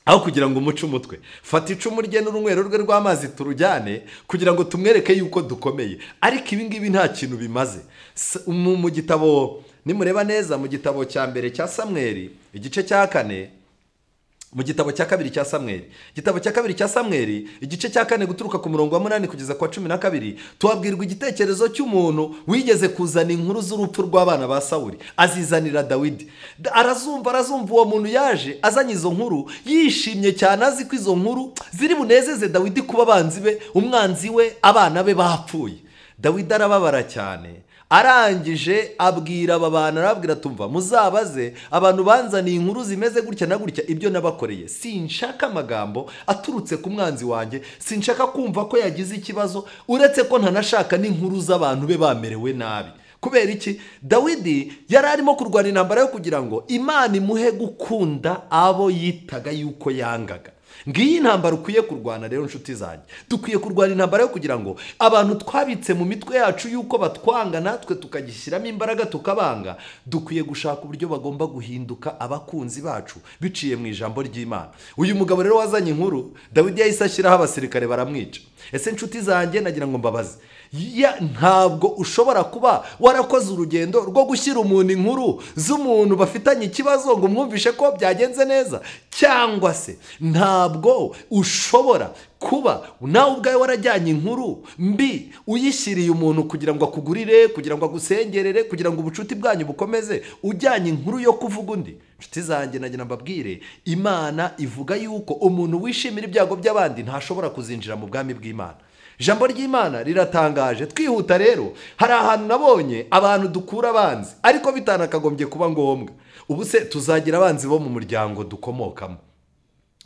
Aho kugira ngo umuce umutwe, fata icumu rye n'urunywero rwe rw'amazi turujyane kugira ngo tumwereke yuko dukomeye. Ariko ibi ngibi nta kintu bimaze. Mu gitabo nimureba neza, mu gitabo cya mbere cya Samweli igice cya 4, mu gitabo cya kabiri cya Samweli, igitabo cya kabiri cya Samweli igice cya 4 guturuka ku murongo wa 8 kugeza kwa 12, tuhabwirwa igitekerezo cy'umuntu wigeze kuzana inkuru z'urupfu rw'abana ba Sawuli azizanira Dawidi. Arazumva uwo muntu yaje azanye izo nkuru yishimye cyane, azi ko izo nkuru ziri bunezeze Dawidi kuba abanzi be, umwanzi we, abana be bapfuye. Dawidi arababara cyane. Arangije abwira aba bantu, arababwira tumva muzabaze abantu banzaniye inkuru zimeze gutya na gutya ibyo nabakoreye. Sinshaka amagambo aturutse ku mwanzi wanjye, sinshaka kumva ko yagize ikibazo, uretse ko ntanashaka n'inkuru z'abantu be bamerewe nabi. Kubera iki? Dawidi yari arimo kurwana intambara yo kugira ngo Imana imuhe gukunda abo yitaga yuko yangaga. Ngiyi intambara ukwiye kurwana rero nshuti zanjye. Dukwiye kurwana intambara yo kugira ngo abantu twabitse mu mitwe yacu yuko batwanga natwe tukagishyiramo imbaraga tukabanga, dukwiye gushaka uburyo bagomba guhinduka abakunzi bacu biciye mu ijambo ry'Imana. Uyu mugabo rero wazanye inkuru, Dawidi yahise ashyiraho abasirikare baramwica. Ese nshuti zanjye nagira ngo mbabaze, ntabwo ushobora kuba warakoze urugendo rwo gushyira umuntu inkuru z'umuntu bafitanye ikibazo ngo umwumvishe ko byagenze neza, cyangwa se ntabwo ushobora kuba nawe ubwawe warajyanye inkuru mbi uyishyiriye umuntu kugira ngo akugurire, kugira ngo agusengerere, kugira ngo ubucuti bwanyu bukomeze, ujyanye inkuru yo kuvuga undi. Nshuti zanjye nagira mbabwire, Imana ivuga yuko umuntu wishimira ibyago by'abandi ntashobora kuzinjira mu bwami bw'Imana. Ijambo ry'Imana riratangaje. Twihuta rero, hari ahantu nabonye abantu dukura abanzi ariko bitanakagombye kuba ngombwa. Ubu se tuzagira abanzi bo mu muryango dukomokamo?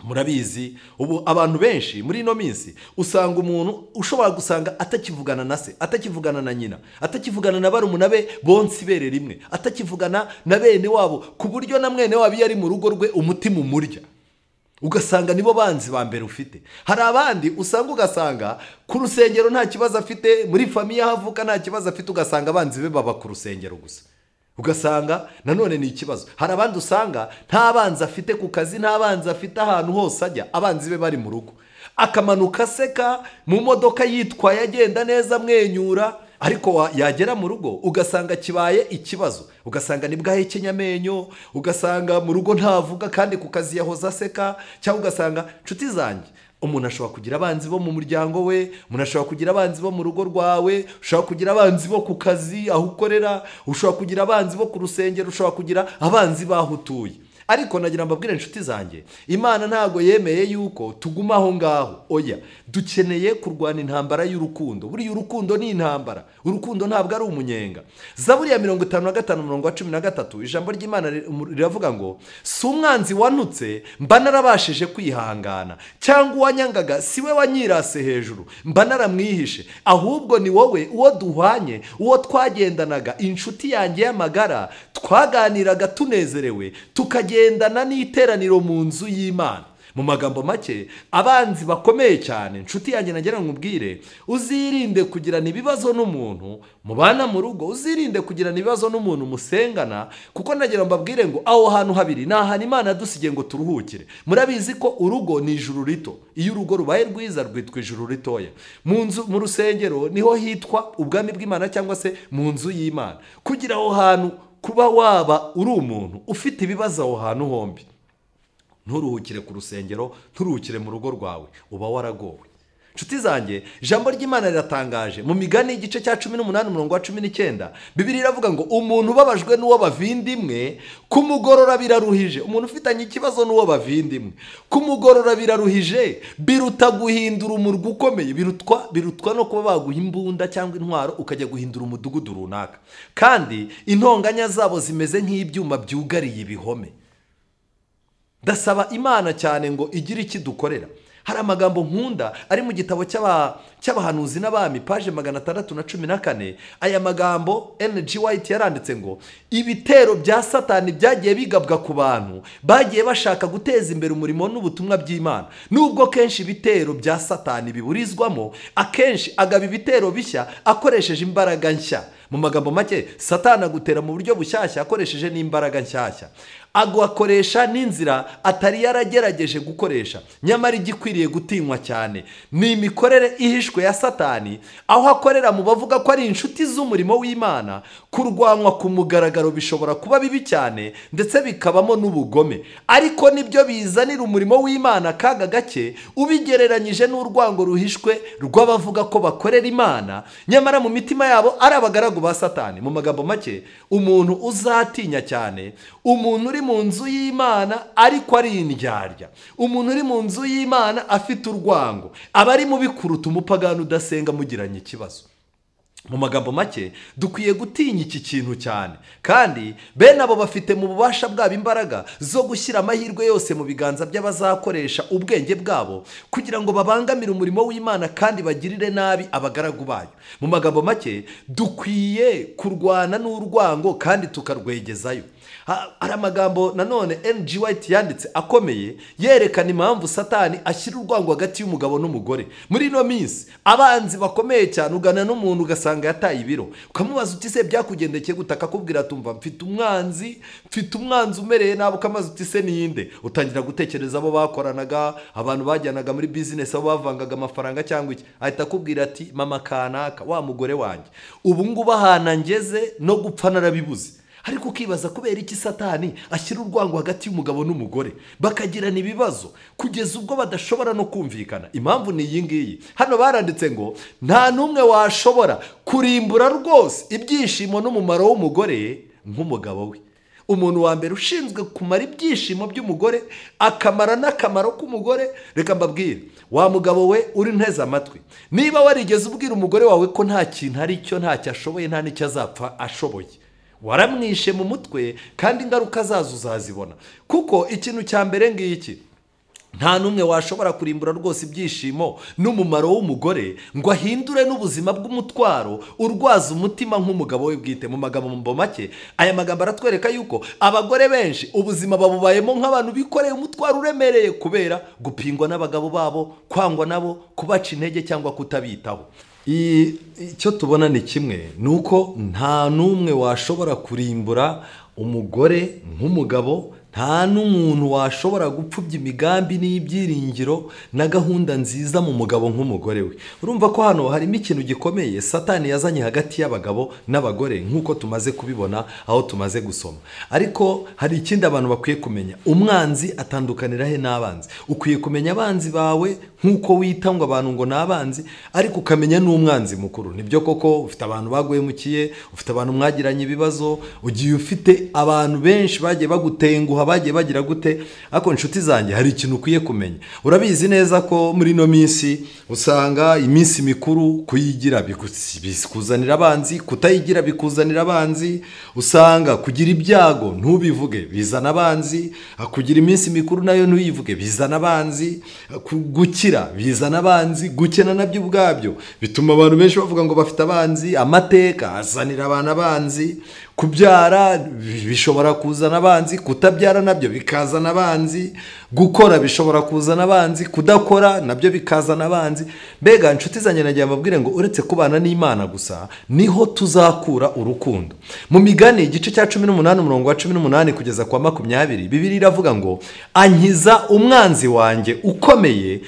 Murabizi ubu abantu benshi muri ino minsi usanga umuntu ushobora gusanga atakivugana na se, atakivugana na nyina, atakivugana na barumuna be bonse ibere rimwe, atakivugana na bene wabo, ku buryo na mwene wabo iyo ari mu rugo rwe umutima umurya, ugasanga nibo banzi ba mbere ufite. Hari abandi usanga ugasanga ku rusengero nta kibazo afite, muri famiye ahavuka nta kibazo afite, ugasanga abanzi be baba ku rusengero gusa, ugasanga nanone ni ikibazo. Hari abandi usanga nta banzi afite ku kazi, nta banzi afite ahantu hose ajya, abanzi be bari mu rugo, akamanuka aseka mu modoka yitwaye agenda neza amwenyura, ariko yagera mu rugo ugasanga kibaye ikibazo, ugasanga nibwo ahekenya amenyo, ugasanga mu rugo ntavuga kandi ku kazi yahoze aseka, cyangwa ugasanga, nshuti zanjye, umuntu ashobora kugira abanzi bo mu muryango we, umuntu ashobora kugira abanzi bo mu rugo rwawe, ushobora kugira abanzi bo ku kazi aho ukorera, ushobora kugira abanzi bo ku rusengero, ushobora kugira abanzi baho utuye. Ariko nagira mbabwire inshuti zanjye, Imana ntago yemeye yuko tuguma aho ngaho. Oya, dukeneye kurwana intambara y'urukundo. Buriya urukundo ni intambara, urukundo ntabwo ari umunyenga. Zaburi ya 55 umurongo wa 13, ijambo ry'Imana riravuga ngo si umwanzi wanutse mba narabashije kwihangana, cyangwa uwanyangaga si we wanyirase hejuru mba naramwihishe, ahubwo ni wowe uwo duhwanye, uwo twagendanaga, inshuti yanjye y'amagara, twaganiraga tunezerewe, tukagendana n'iteraniro mu nzu y'Imana. Mu magambo make, abanzi bakomeye cyane, nshuti yanjye nagira nkubwire, uzirinde kugirana ibibazo n'umuntu mubana mu rugo, uzirinde kugirana ibibazo n'umuntu musengana, kuko nagira mbabwire ngo aho hantu habiri ni ahantu Imana yadusigiye ngo turuhukire. Murabizi ko urugo ni ijuru rito. Iyo urugo rubaye rwiza rwitwa ijuru ritoya. Mu nzu, mu rusengero niho hitwa ubwami bw'Imana cyangwa se mu nzu y'Imana. Kugira aho hantu kuba waba uri umuntu ufite ibibazo aho hantu hombi, nturuhukire ku rusengero, nturuhukire mu rugo rwawe, uba waragowe. Nshuti zanjye, ijambo ry'Imana riratangaje. Mu migani igice cya 18 umurongo wa 19, Bibiliya iravuga ngo umuntu ubabajwe n'uwo bavindimwe kumugorora biraruhije. Umuntu ufitanye ikibazo n'uwo bavindimwe kumugorora biraruhije, biruta guhindura umurwa ukomeye, birutwa no kuba baguha imbunda cyangwa intwaro ukajya guhindura umudugudu runaka. Kandi intonganya zabo zimeze nk'ibyuma byugariye ibihome. Ndasaba Imana cyane ngo igire iki dukorera. Hari amagambo nkunda ari mu gitabo cy'abahanuzi n'abami, page 614. Aya magambo N.G. White yaranditse ngo ibitero bya Satani byagiye bigabwa ku bantu bagiye bashaka guteza imbere umurimo n'ubutumwa by'Imana. Nubwo kenshi ibitero bya Satani biburizwamo, akenshi agaba ibitero bishya akoresheje imbaraga nshya. Mu magambo make, Satani agutera mu buryo bushyashya akoresheje n'imbaraga nshyashya, agakoresha n'inzira atari yaragerageje gukoresha. Nyamara igikwiriye gutinywa cyane ni imikorere ihishwe ya Satani, aho akorera mu bavuga ko ari inshuti z'umurimo w'Imana. Kurwanywa ku mugaragaro bishobora kuba bibi cyane ndetse bikabamo n'ubugome, ariko nibyo bizanira umurimo w'Imana akaga gake ubigereranyije n'urwango ruhishwe rw'abavuga ko bakorera Imana nyamara mu mitima yabo ari abagaragu ba Satani. Mu magambo make, umuntu uzatinya cyane umuntu uri mu nzu y'Imana ariko ari indyarya, umuntu uri mu nzu y'Imana afite urwango, aba ari mubi kuruta umupagani udasenga mugiranye ikibazo. Mu magambo make, dukwiye gutinya iki kintu cyane, kandi bene abo bafite mu bubasha bwabo imbaraga zo gushyira amahirwe yose mu biganza by'abazakoresha ubwenge bwabo kugira ngo babangamire umurimo w'Imana kandi bagirire nabi abagaragu bayo. Mu magambo make, dukwiye kurwana n'urwango kandi tukarwegezayo. Hari amagambo nanone N.G. White yanditse akomeye yerekana impamvu Satani ashyira urwango hagati y'umugabo n'umugore. Muri ino minsi abanzi bakomeye cyane, ugana n'umuntu ugasanga yataye ibiro, ukamubaza uti se byakugendekeye gute, akakubwira tumva mfite umwanzi umereye nabi, ukamaze uti se ninde, utangira gutekereza abo bakoranaga, abantu bajyanaga muri business, abo bavangaga amafaranga cyangwa iki, ahita akubwira ati mama kanaka, wa mugore wanjye, ubu ngubu ahana ngeze no gupfa narabibuze. Ariko ukibaza kubera iki Satani ashyira urwango hagati y'umugabo n'umugore bakagirana ibibazo kugeza ubwo badashobora no kumvikana. Impamvu ni iyi ngiyi. Hano baranditse ngo nta n'umwe washobora kurimbura rwose ibyishimo n'umumaro w'umugore nk'umugabo we. Umuntu wa mbere ushinzwe kumara ibyishimo by'umugore akamara n'akamaro k'umugore, reka mbabwire, wa mugabo we uri nteze amatwi, niba warigeze ubwira umugore wawe ko nta kintu ari cyo, ntacyo ashoboye, nta n'icyo azapfa ashoboye, waramwishe mu mutwe kandi ingaruka zazo uzazibona. Kuko ikintu cya mbere ngiki, nta n'umwe washobora kurimbura rwose ibyishimo n'umumaro w'umugore ngo ahindure n'ubuzima bw'umutwaro urwaza umutima nk'umugabo we bwite. Mu magambo make, aya magambo aratwereka yuko abagore benshi ubuzima babubayemo nk'abantu bikoreye umutwaro uremereye kubera gupingwa n'abagabo babo, kwangwa nabo, kubaca intege cyangwa kutabitaho. Icyo tubona ni kimwe, nuko nta n'umwe washobora kurimbura umugore nk'umugabo, nta n'umuntu washobora gupfubya imigambi n'ibyiringiro na gahunda nziza mu mugabo nk'umugore we. Urumva ko hano harimo ikintu gikomeye Satani yazanye hagati y'abagabo n'abagore nk'uko tumaze kubibona aho tumaze gusoma. Ariko hari ikindi abantu bakwiye kumenya, umwanzi atandukanira he n'abanzi. Ukwiye kumenya abanzi bawe nk'uko wita ngo abantu ngo n'abanzi, ariko ukamenya n'umwanzi mukuru. Nibyo koko ufite abantu baguhemukiye, ufite abantu mwagiranye ibibazo, ugiye ufite abantu benshi bagiye bagutenguha, bagiye bagira gute, ariko inshuti zanjye hari ikintu ukwiye kumenya. Urabizi neza ko muri ino minsi usanga iminsi mikuru kuyigira bikuzanira abanzi, kutayigira bikuzanira abanzi, usanga kugira ibyago ntubivuge bizana abanzi, kugira iminsi mikuru nayo ntuyivuge bizana abanzi, gukira bizana abanzi, gukena nabyo ubwabyo bituma abantu benshi bavuga ngo bafite abanzi, amateka azanira abantu abanzi, kubyara bishobora kuzana abanzi, kutabyara nabyo bikazana abanzi, gukora bishobora kuzana abanzi, kudakora nabyo bikazana abanzi. Mbega inshuti zanjye nagiye mbabwire ngo uretse kubana n'Imana gusa niho tuzakura urukundo. Mu migani igice cya 18 umurongo wa 18 kugeza kwa 20, Bibiliya iravuga ngo ankiza umwanzi wanjye ukomeye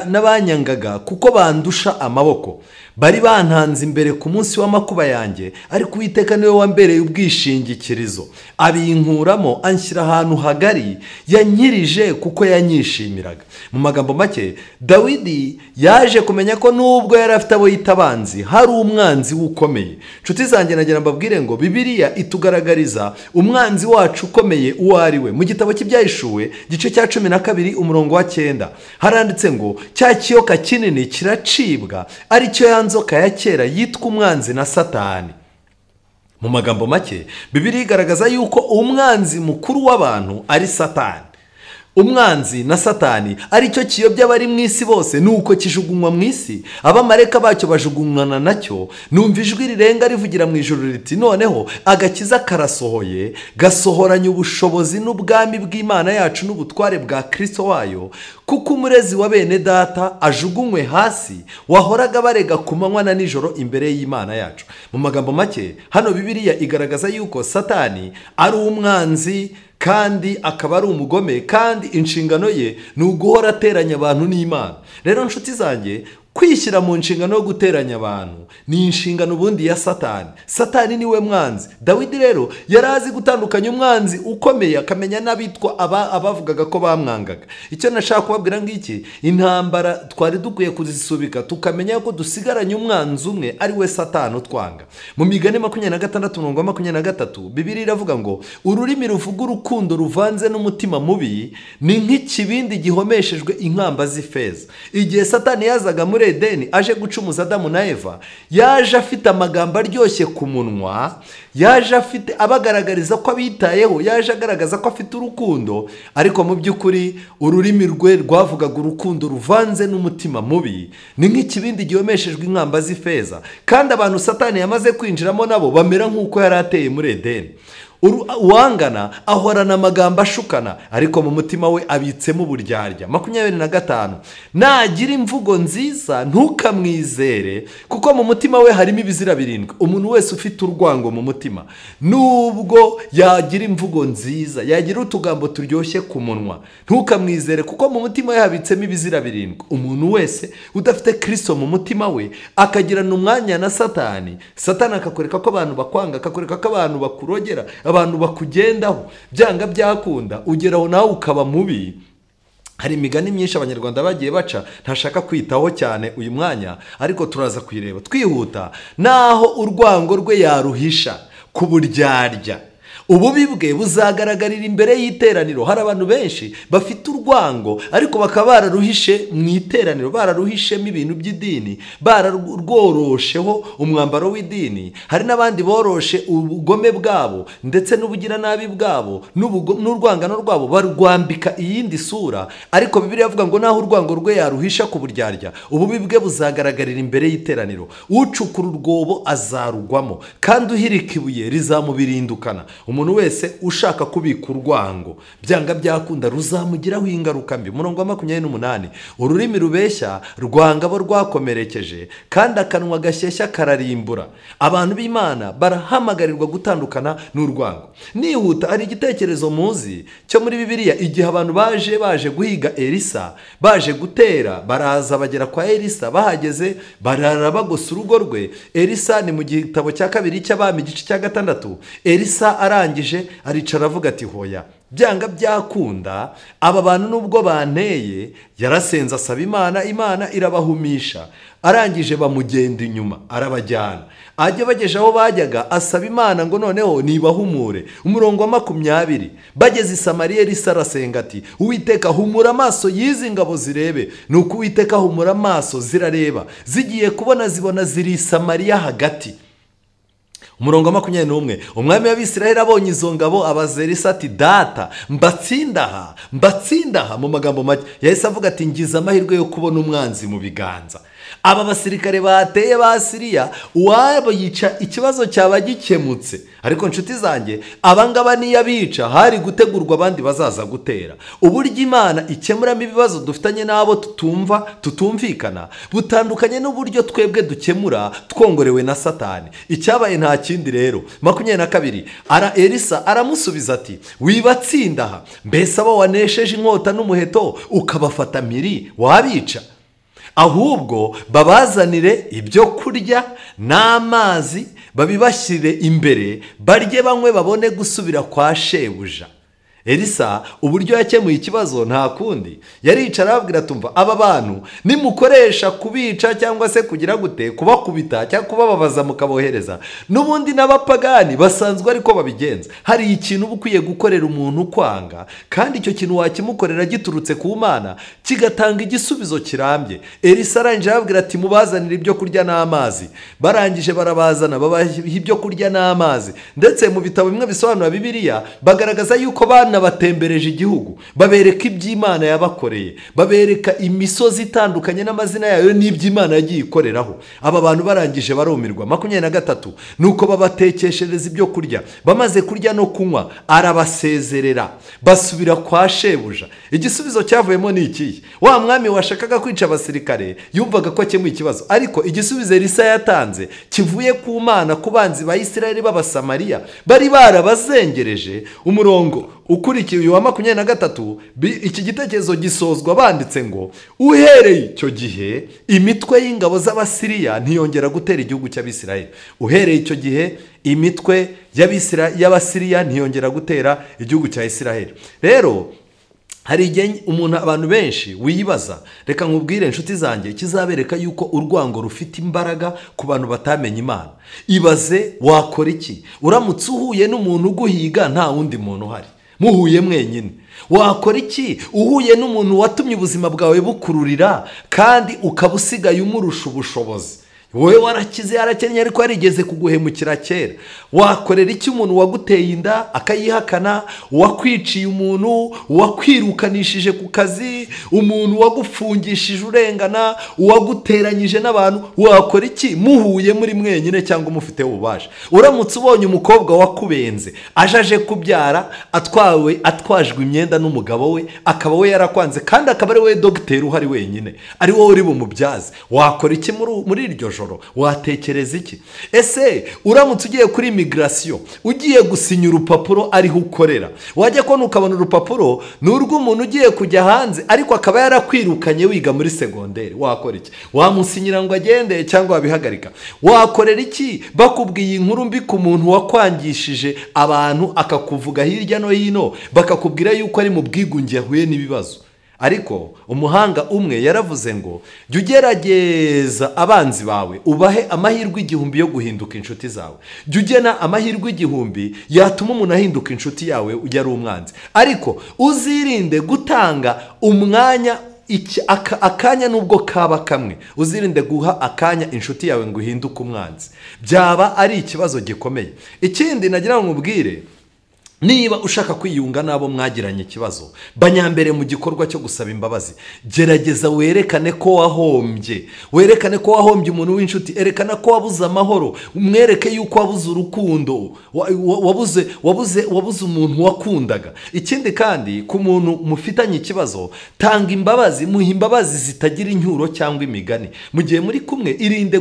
n'abanyangaga kuko bandusha amaboko, bari bantanze imbere ku munsi w'amakuba yanjye, ariko Uwiteka niwe wambereye ubwishingikirizo, abinkuramo anshyira ahantu hagari, yankirije kuko yanyishimiraga. Mu magambo make, Dawidi yaje kumenya ko nubwo yari afite abo yita abanzi, hari umwanzi ukomeye. Nshuti zanjye nagira mbabwire ngo Bibiliya itugaragariza umwanzi wacu ukomeye uwo ari we. Mu gitabo cy'Ibyahishuwe gice cya 12 umurongo wa 9 haranditse ngo cya kiyoka kinini kiracibwa, ari cyo ya nzoka ya kera yitwa umwanzi na Satani. Mu magambo make, Bibiliya igaragaza yuko umwanzi mukuru w'abantu ari Satani. Umwanzi na Satani aricyo kiyobya abari mu isi bose, nuko kijugunywa mu isi, abamareka bacyo bajugunywana nacyo. Numva ijwi rirenga rivugira mu ijuru riti noneho agakiza karasohoye, gasohoranye ubushobozi n'ubwami bw'Imana yacu n'ubutware bwa Kristo wayo, kuko umurezi wa bene data ajugunywe hasi, wahoraga barega ku manywa na nijoro imbere y'Imana yacu. Mu magambo make, hano Bibiliya igaragaza yuko Satani ari umwanzi kandi akaba ari umugome, kandi inshingano ye ni uguhora ateranya abantu n'Imana. Rero nshuti zanjye, kwishyira mu nshingano yo guteranya abantu ni inshingano ubundi ya Satani. Satani niwe mwanzi. Dawidi rero yari azi gutandukanya umwanzi ukomeye, akamenya n'abitwa abavugaga ko bamwangaga. Icyo nashaka kubabwira ngiki, intambara twari dukwiye kuzisubika tukamenya ko dusigaranye umwanzi umwe ari we Satani utwanga. Mu migani 26 umurongo 23, Bibiliya iravuga ngo ururimi ruvuga urukundo ruvanze n'umutima mubi ni nk'ikibindi gihomeshejwe inkamba z'ifeza. Igihe Satani yazaga muri muri Edeni aje gucumuza Adamu na Eva, yaje afite amagambo aryoshye ku munwa, yaje afite abagaragariza ko abitayeho, yaje agaragaza ko afite urukundo, ariko mu by'ukuri ururimi rwe rwavugaga urukundo ruvanze n'umutima mubi. Ni nk'ikibindi gihomeshejwe inkamba z'ifeza, kandi abantu Satani yamaze kwinjiramo nabo bamera nk'uko yari ateye muri Edeni. Uwangana ahorana amagambo ashukana, ariko mu mutima we abitsemo uburyarya. 25, nagira imvugo nziza ntukamwizere, kuko mu mutima we harimo ibizira 7. Umuntu wese ufite urwango mu mutima, nubwo yagira imvugo nziza, yagira utugambo turyoshye ku munwa, ntukamwizere, kuko mu mutima we habitsemo ibizira 7. Umuntu wese udafite Kristo mu mutima we, akagirana umwanya na Satani, Satani akakwereka ko abantu bakwanga, akakwereka ko abantu bakurogera, abantu bakugendaho, byanga byakunda ugeraho nawe ukaba mubi. Hari imigani myinshi abanyarwanda bagiye baca, ntashaka kwitaho cyane uyu mwanya, ariko turaza kuyireba twihuta. Naho urwango rwe yaruhisha ku buryarya, ububi bwe buzagaragarira imbere y'iteraniro. Hari abantu benshi bafite urwango ariko bakaba bararuhishe mu iteraniro, bararuhishemo ibintu by'idini, bararworosheho umwambaro w'idini. Hari n'abandi boroshe ubugome bwabo ndetse n'ubugiranabi bwabo n'urwangano rwabo, barwambika iyindi sura. Ariko Bibiliya avuga ngo naho urwango rwe yaruhisha ku buryarya, ububi bwe buzagaragarira imbere y'iteraniro. Ucukura urwobo azarugwamo, kandi uhirika ibuye rizamubirindukana. Umuntu wese ushaka kubika urwango, byanga byakunda ruzamugiraho ingaruka mbi. Umurongo wa 28, ururimi rubeshya rwanga abo rwakomerekeje, kandi akanwa gashyeshya kararimbura. Abantu b'Imana barahamagarirwa gutandukana n'urwango. Nihuta, hari igitekerezo muzi cyo muri Bibiliya, igihe abantu baje guhiga Elisa, baje gutera, baraza bagera kwa Elisa, bahageze barara bagosa urugo rwe. Elisa ni mu gitabo cya 2 cy'Abami igice cya 6. Elisa arangije aricara avuga ati hoya, byanga byakunda aba bantu nubwo banteye. Yarasenze asaba Imana, Imana irabahumisha. Arangije bamugenda inyuma arabajyana, ajya bageje aho bajyaga asaba Imana ngo noneho nibahumure. Umurongo wa 20, bageze i Samariya, Elisa arasenga ati Uwiteka humura amaso y'izi ngabo zirebe. Nuko Uwiteka humura amaso zirareba, zigiye kubona zibona ziri i Samariya hagati. Umurongo wa 21, umwami w'Abisirayeli abonye izo ngabo abaza Elisa ati data, mbatsindaha, mbatsindaha. Mu magambo make yahise avuga ati ngize amahirwe yo kubona umwanzi mu biganza. Aba basirikare bateye ba Siriya, uwabo yica ikibazo cyaba gikemutse. Ariko nshuti zanjye, abangaba niyabica hari gutegurwa abandi bazaza gutera. Uburyo Imana ikemuramo ibibazo dufitanye n'abo tutumva tutumvikana butandukanye n'uburyo twebwe dukemura twongorewe na Satani. Icyabaye nta kindi rero. 22, Elisa aramusubiza ati wibatsindaha, mbese abo wanesheje inkota n'umuheto ukabafata mpiri wabica? Ahubwo babazanire ibyo kurya n'amazi, babibashyire imbere, barye banywe, babone gusubira kwa shebuja. Elisa uburyo yakemuye ikibazo nta kundi, yaricara ababwira tumva aba bantu nimukoresha kubica cyangwa se kugira gute, kubakubita cyangwa kubababaza mukabohereza, n'ubundi n'abapagani basanzwe ariko babigenza. Hari ikintu uba ukwiye gukorera umuntu kwanga, kandi icyo kintu wakimukorera giturutse ku Mana kigatanga igisubizo kirambye. Elisa arangije ababwira ati mubazanire ibyo kurya n'amazi. Barangije barabazana, babaha ibyo kurya n'amazi. Ndetse mu bitabo bimwe bisobanura Bibiliya bagaragaza yuko batembereje igihugu, babereka iby'Imana yabakoreye, babereka imisozi itandukanye n'amazina yayo n'iby'Imana yagiye ikoreraho. Aba bantu barangije barumirwa. 23, nuko babatekeshereza ibyo kurya, bamaze kurya no kunywa arabasezerera, basubira kwa shebuja. Igisubizo cyavuyemo ni ikihe? Wa mwami washakaga kwica abasirikare yumvaga ko akemuye ikibazo, ariko igisubizo Elisa yatanze kivuye ku Mana ku banzi ba Isirayeli b'Abasamariya bari barabazengereje. Umurongo ukurikiye uyu wa 23, iki gitekerezo gisozwa banditse ngo uhereye icyo gihe imitwe y'ingabo z'Abasiriya ntiyongera gutera igihugu cy'Abisirayeli. Uhereye icyo gihe imitwe y'Abasiriya ntiyongera gutera igihugu cya Isirayeli. Rero hari igihe umuntu, abantu benshi wiyibaza, reka nkubwire inshuti zanjye, kizabereka yuko urwango rufite imbaraga ku bantu batamenye Imana. Ibaze wakora iki uramutse uhuye n'umuntu uguhiga nta wundi muntu uhari? Muhuye mwenyine, wakora iki uhuye n'umuntu watumye ubuzima bwawe bukururira kandi ukaba usigaye umurusha ubushobozi? Wowe warakize, yarakennye, ariko yarigeze kuguhemukira kera. Wakorera iki umuntu waguteye inda akayihakana, wakwiciye umuntu, wakwirukanishije ku kazi, umuntu wagufungishije urengana, uwaguteranyije n'abantu? Wakora iki muhuye muri mwenyine cyangwa umufite ububasha? Uramutse ubonye umukobwa wakubenze aje kubyara atwawe, atwajwe imyenda n'umugabo we, akaba we yarakwanze kandi akaba ari we dogiteri uhari wenyine, ari wowe uri bumubyaze, wakora iki muri iryo joro? Watekereza iki? Ese uramutse ugiye kuri immigration, ugiye gusinya urupapuro ariho ukorera, wajya kubona ukabona urupapuro ni urw'umuntu ugiye kujya hanze ariko akaba yarakwirukanye wiga muri segonderi, wakora iki? Wamusinyira ngo agende cyangwa wabihagarika? Wakorera iki bakubwiye inkuru mbi ku muntu wakwangishije abantu, akakuvuga hirya no hino, bakakubwira yuko ari mu bwigunge yahuye n'ibibazo? Ariko umuhanga umwe yaravuze ngo jya ugerageza abanzi bawe ubahe amahirwe 1000 yo guhinduka inshuti zawe. Jya ugena amahirwe 1000 yatuma umuntu ahinduka inshuti yawe ujya ari umwanzi, ariko uzirinde gutanga umwanya akanya nubwo kaba kamwe, uzirinde guha akanya inshuti yawe ngo uhinduke umwanzi, byaba ari ikibazo gikomeye. Ikindi nagira ngo nkubwire, niba ushaka kwiyunga n'abo mwagiranye ikibazo, banyambere mu gikorwa cyo gusaba imbabazi. Gerageza werekane ko wahombye, werekane ko wahombye umuntu w'inshuti, erekana ko wabuze amahoro, umwereke yuko wabuze urukundo, wabuze umuntu wakundaga. Ikindi kandi ku muntu mufitanye ikibazo, tanga imbabazi, muha imbabazi zitagira incyuro cyangwa imigani. Mu gihe muri kumwe, irinde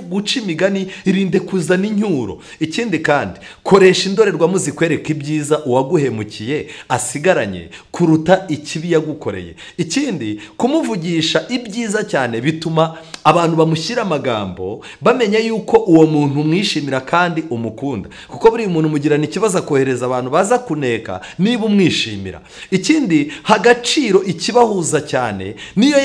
guca imigani, irinde kuzana incyuro. Ikindi kandi koresha indorerwamo zikwereka ibyiza uwaguhemukiye asigaranye kuruta ikibi yagukoreye. Ikindi, kumuvugisha ibyiza cyane bituma abantu bamushyira amagambo bamenya yuko uwo muntu umwishimira kandi umukunda, kuko buri muntu mugirana ikibazo akohereza abantu baza kuneka niba umwishimira. Ikindi, hagaciro ikibahuza cyane, niyo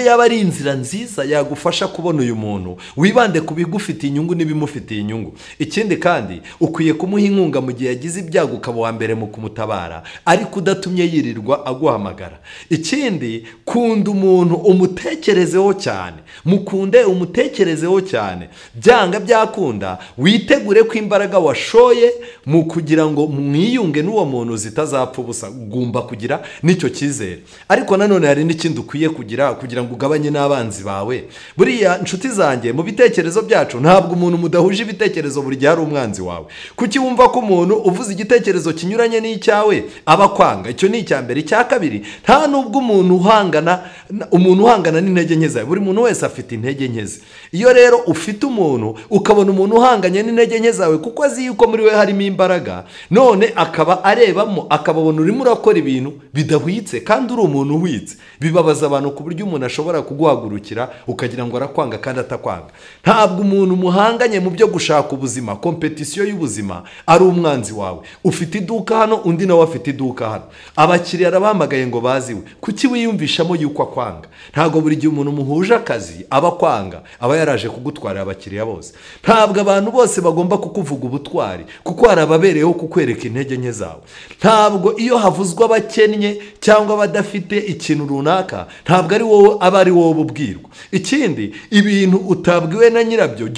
yaba ari inzira nziza yagufasha kubona uyu muntu, wibande ku bigufitiye inyungu n'ibimufitiye inyungu. Ikindi kandi ukwiye kumuha inkunga mu gihe yagize ibyago, ukaba wa mbere mu kumutabara ariko udatumye yirirwa aguhamagara. Ikindi, kunda umuntu umutekerezeho cyane, mukunde umutekerezeho cyane, byanga byakunda witegure ko imbaraga washoye mu kugira ngo mwiyunge n'uwo muntu zitazapfa ubusa. Ugomba kugira n'icyo cyizere. Ariko nanone hari n'ikindi ukwiye kugira kugira ngo ugabanye n'abanzi bawe. Buriya nshuti zanjye, mu bitekerezo byacu ntabwo umuntu mudahuje ibitekerezo buri gihe ari umwanzi wawe. Kuki wumva ko umuntu uvuze igitekerezo kinyuranye n'icyawe aba kwanga? Icyo ni icya mbere. Icya kabiri, nta nubwo umuntu uhangana n'intege nke zawe, buri muntu wese afite intege nke ze. Iyo rero ufite umuntu ukabona umuntu uhanganye n'intege nke zawe kuko azi yuko muri we harimo imbaraga, none akaba arebamo akababona urimo urakora ibintu bidahwitse kandi uri umuntu uhwitse, bibabaza abantu ku buryo umuntu ashobora kuguhagurukira ukagira ngo arakwanga kandi atakwanga. Ntabwo umuntu muhanganye mu byo gushaka ubuzima, kompetisiyo y'ubuzima, ari umwanzi wawe. Ufite iduka hano, undi nawe afite iduka hano, abakiriya arabahamagaye ngo baziwe, kuki wiyumvishamo yuko akwanga? Ntabwo buri gihe umuntu muhuje akazi aba akwanga, aba yaraje kugutwarira abakiriya bose. Ntabwo abantu bose bagomba kukuvuga ubutwari, kuko hari ababereyeho kukwereka intege nke zawe. Ntabwo iyo havuzwe abakennye cyangwa abadafite ikintu runaka, ntabwo ari wowe aba ari wowe ubwirwa. Ikindi, ibintu utabwiwe na nyirabyo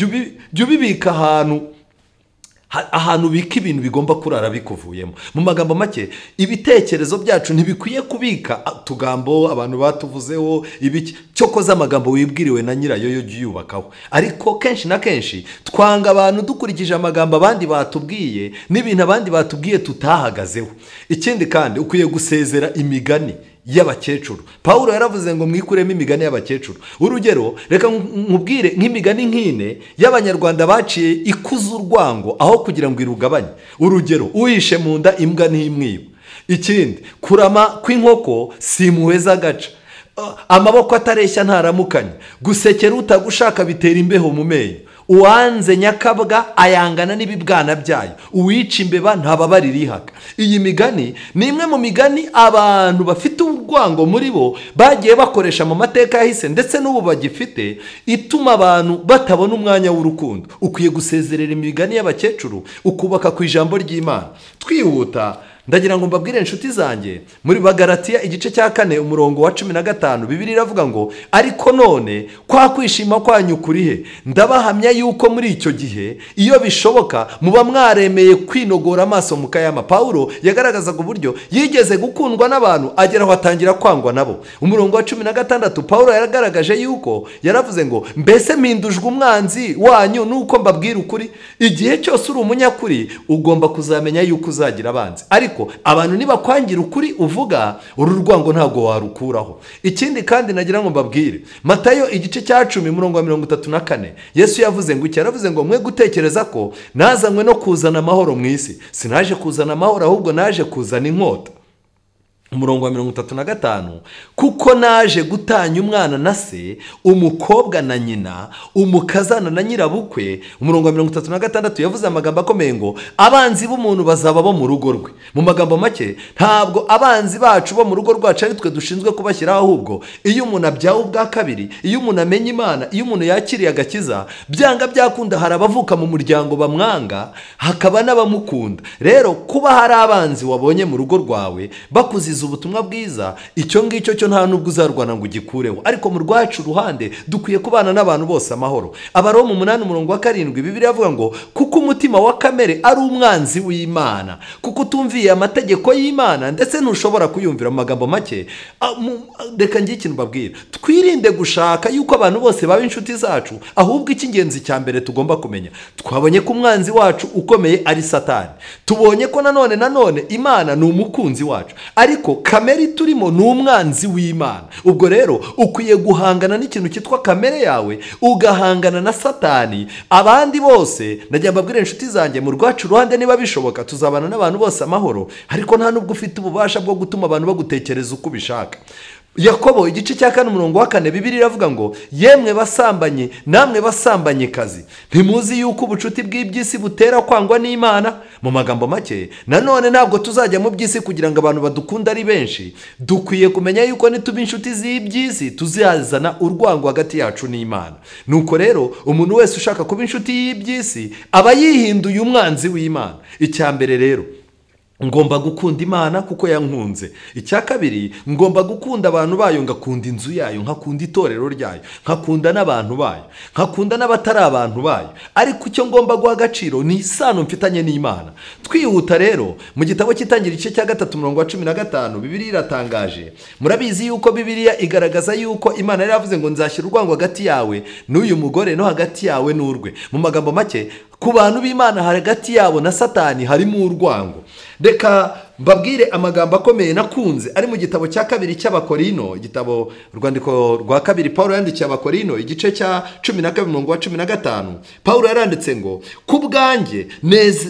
jya ubibika ahantu ubika ibintu bigomba kurara bikuvuyemo. Mu magambo make, ibitekerezo byacu ntibikwiye kubika utugambo abantu batuvuzeho ibiki, cyokoza amagambo wibwiriwe na nyirayo yo jya uyubakaho. Ariko kenshi na kenshi twanga abantu dukurikije amagambo abandi batubwiye n'ibintu abandi batubwiye tutahagazeho. Ikindi kandi ukwiye gusezera imigani y'abakecuru. Paulo yaravuze ngo mwikuremo imigani y'abakecuru. Urugero, reka nkubwire nk'imigani nk'ine y'abanyarwanda baciye ikuza urwango aho kugira ngo irugabanye. Urugero, uhishe mu nda imbwa ntimwiba. Ikindi, kurama kw'inkoko si impuhwe z'agaca. Amaboko atareshya ntaramukanya. Gusekera utagushaka bitera imbeho mu menyo. Uwanze nyakabwa ayangana n'ibibwana byayo. Uwica imbeba ntababarira ihaka. Iyi migani ni imwe mu migani abantu bafite urwango muri bo bagiye bakoresha mu mateka yahise ndetse n'ubu bagifite, ituma abantu batabona umwanya w'urukundo. Ukwiye gusezerera imigani y'abakecuru ukubaka ku ijambo ry'Imana. Twihuta, Ndagira ngo mbabwire inshuti zanjye, muri Bagalatiya igice cya 4 umurongo wa 15 Bibiliya iravuga ngo ariko none kwa kwishima kwanyu kurihe? Ndabahamya yuko muri icyo gihe iyo bishoboka muba mwaremeye kwinogora amaso mukayama. Paulo yagaragazaga uburyo yigeze gukundwa n'abantu agera aho atangira kwangwa nabo. Umurongo wa 16 Paulo yaragaragaje yuko yaravuze ngo mbese mpindujwe umwanzi wanyu nuko mbabwira ukuri. Igihe cyose uri umunyakuri ugomba kuzamenya yuko uzagira abanzi, ariko abantu nibakwangira ukuri uvuga uru rwango ntabwo warukuraho. Ikindi kandi nagira ngo mbabwire, Matayo igice cya 10 umurongo wa 34 Yesu yavuze ngo iki? Yaravuze ngo mwe gutekereza ko nazanywe no kuzana amahoro mu isi, sinaje kuzana amahoro ahubwo naje kuzana inkota. Umurongo wa 35 kuko naje gutanya umwana na se, umukobwa na nyina, umukazana na nyirabukwe. Umurongo wa 36 yavuze amagambo akomeye ngo abanzi b'umuntu bazaba bo mu rugo rwe. Mu magambo make, ntabwo abanzi bacu bo mu rugo rwacu ari twe dushinzwe kubashyiraho, ahubwo iyo umuntu abyawe ubwa kabiri, iyo umuntu amenya Imana, iyo umuntu yakiriye agakiza, byanga byakunda hari abavuka mu muryango bamwanga, hakaba n'abamukunda. Rero kuba hari abanzi wabonye mu rugo rwawe bakuziza ubutumwa bwiza, icyo ngicyo cyo nta nubwo uzarwana ngo ugikureho. Ariko mu rwacu ruhande dukwiye kubana n'abantu bose amahoro. Abaroma 8 umurongo wa 7 Bibiliya avuga ngo kuko umutima wa kamere ari umwanzi w'Imana, kuko utumviye amategeko y'Imana ndetse ntushobora kuyumvira. Mu magambo make, reka ngiye ikintu mbabwira, twirinde gushaka yuko abantu bose baba inshuti zacu, ahubwo icy'ingenzi cya mbere tugomba kumenya, twabonye ko umwanzi wacu ukomeye ari Satani, tubonye ko nanone Imana ni umukunzi wacu, ariko kamere turimo ni umwanzi w'Imana. Ubwo rero ukwiye guhangana n'ikintu cyitwa kamere yawe, ugahangana na Satani. Abandi bose najya mbabwira inshuti zanjye, mu rwacu ruhande niba bishoboka tuzabana n'abantu bose amahoro, ariko nta nubwo ufite ububasha bwo gutuma abantu bagutekereza uko ubishaka. Yakobo igice cya 4 umurongo wa 4 Bibiliya iravuga ngo yemwe basambanye namwe basambanye kazi, ntimuzi yuko ubucuti bw'iby'isi butera kwangwa n'Imana. Mu magambo make, nanone ntabwo tuzajya mu by'isi kugira ngo abantu badukunda ari benshi. Dukwiye kumenya yuko nituba inshuti z'iby'isi tuzazana urwango hagati yacu n'Imana. Nuko rero umuntu wese ushaka kuba inshuti y'iby'isi aba yihinduye umwanzi w'Imana. Icya mbere rero, ngomba gukunda Imana kuko yankunze. Icya kabiri, ngomba gukunda abantu bayo, ngakunda inzu yayo, nkakunda itorero ryayo, nkakunda n'abantu bayo, nkakunda n'abatari abantu bayo. Ariko icyo ngomba guha agaciro ni isano mfitanye n'Imana. Twihuta rero mu gitabo cy'Itangira igice cya 3 umurongo wa 15 Bibiliya iratangaje. Murabizi yuko Bibiliya igaragaza yuko Imana yari yavuze ngo nzashyira urwango hagati yawe n'uyu mugore no hagati yawe n'urwe. Mu magambo make, ku bantu b'Imana hagati yabo na Satani harimo urwango. Reka mbabwire amagambo akomeye nakunze ari mu gitabo cya 2 cy'Abakorino, igitabo urwandiko rwa 2 Paulo yandikiye Abakorino igice cya 12 umurongo wa 15. Paulo yaranditse ngo ku bwanjye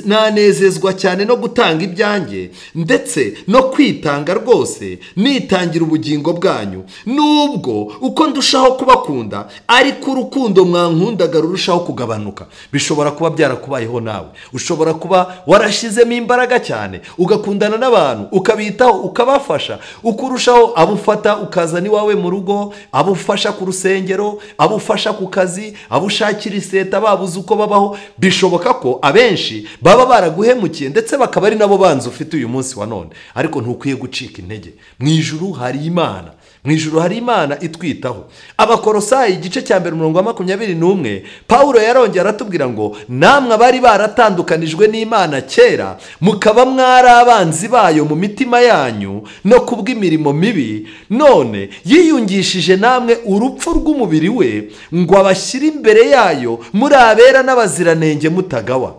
nanezezwa cyane no gutanga ibyanjye ndetse no kwitanga rwose, nitangira ubugingo bwanyu, nubwo uko ndushaho kubakunda ariko urukundo mwankundaga rurushaho kugabanuka. Bishobora kuba byarakubayeho nawe, ushobora kuba warashizemo imbaraga cyane ugakundana n'abantu, ukabitaho, ukabafasha, ukurushaho abufata ukazana iwawe mu rugo, abufasha ku rusengero, abufasha ku kazi, abushakira iseta babuze uko babaho. Bishoboka ko abenshi baba baraguhemukiye ndetse bakaba ari nabo banzi ufite uyu munsi wa none, ariko ntukwiye gucika intege. Mu ijuru hari Imana, mu ijuru hari Imana itwitaho. Abakorosayi igice cya 1 umurongo wa 21 Paulo yarongera aratubwira ngo namwe abari baratandukanijwe n'Imana kera, mukaba mwari abanzi bayo mu mitima yanyu no kubw'imirimo mibi, none yiyungishije namwe urupfu rw'umubiri we ngo abashyire imbere yayo muri abera n'abaziranenge mutagawa.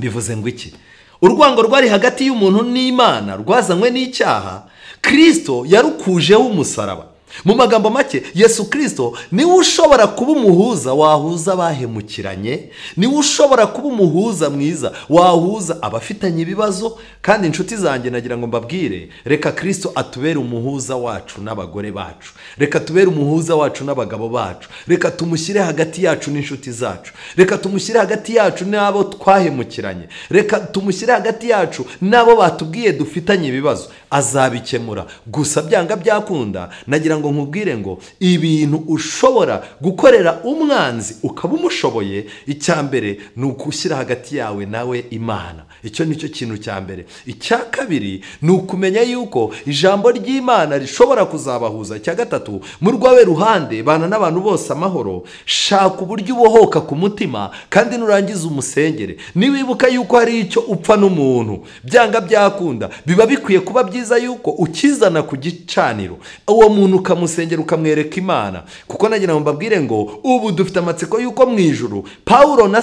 Bivuze ngo iki? Urwango rwari hagati y'umuntu n'Imana rwazanywe n'icyaha, Kristo yarukujeho umusaraba. Mu magambo make, Yesu Kristo niwe ushobora kuba umuhuza wahuza abahemukiranye, niwe ushobora kuba umuhuza mwiza wahuza abafitanye ibibazo. Kandi inshuti zanjye nagira ngo mbabwire, reka Kristo atubere umuhuza wacu n'abagore bacu, reka tubere umuhuza wacu n'abagabo bacu, reka tumushyire hagati yacu n'inshuti zacu, reka tumushyire hagati yacu n'abo twahemukiranye, reka tumushyire hagati yacu n'abo batubwiye dufitanye ibibazo. Azabikemura. Gusa byanga byakunda, nagira Ndagira ngo nkubwire ngo ibintu ushobora gukorera umwanzi ukaba umushoboye, icya mbere ni ukushyira hagati yawe nawe Imana. Icyo nicyo kintu cya mbere. Icya kabiri ni ukumenya yuko ijambo ry'Imana rishobora kuzabahuza. Icya gatatu, mu rwawe ruhande bana n'abantu bose amahoro, shaka uburyo ubohoka ku mutima kandi nurangiza umusengere. Niwibuka yuko hari icyo upfa n'umuntu byanga byakunda, biba bikwiye kuba byiza yuko ukizana ku gicaniro, uwo muntu ukamusengera ukamwereka Imana. Kuko nagira ngo mbabwire ngo ubu dufite amatsiko yuko mu ijuru Paulo na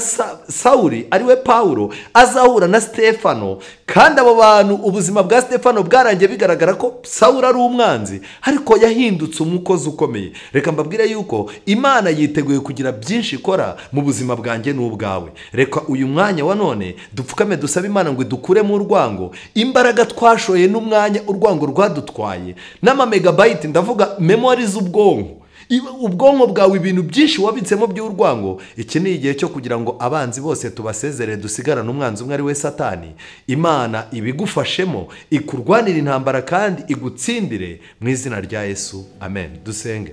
Sauli, ariwe Paulo, azahura na Stefano, kandi abo bantu ubuzima bwa Stefano bwarangiye bigaragara ko Sauli ari umwanzi, ariko yahindutse umukozi ukomeye. Reka mbabwire yuko Imana yiteguye kugira byinshi ikora mu buzima bwanjye n'ubwawe. Reka uyu mwanya wa none dupfukame dusabe Imana ngo idukuremo urwango, imbaraga twashoye n'umwanya urwango rwadutwaye, n'amamegabyte, ndavuga memory z'ubwonko, ubwonko bwawe, ibintu byinshi wabitsemo by'urwango. Iki ni igihe cyo kugira ngo abanzi bose tubasezerere, dusigarane umwanzi umwe ari we Satani. Imana ibigufashemo, ikurwanira intambara kandi igutsindire mu izina rya Yesu, amen. Dusenge.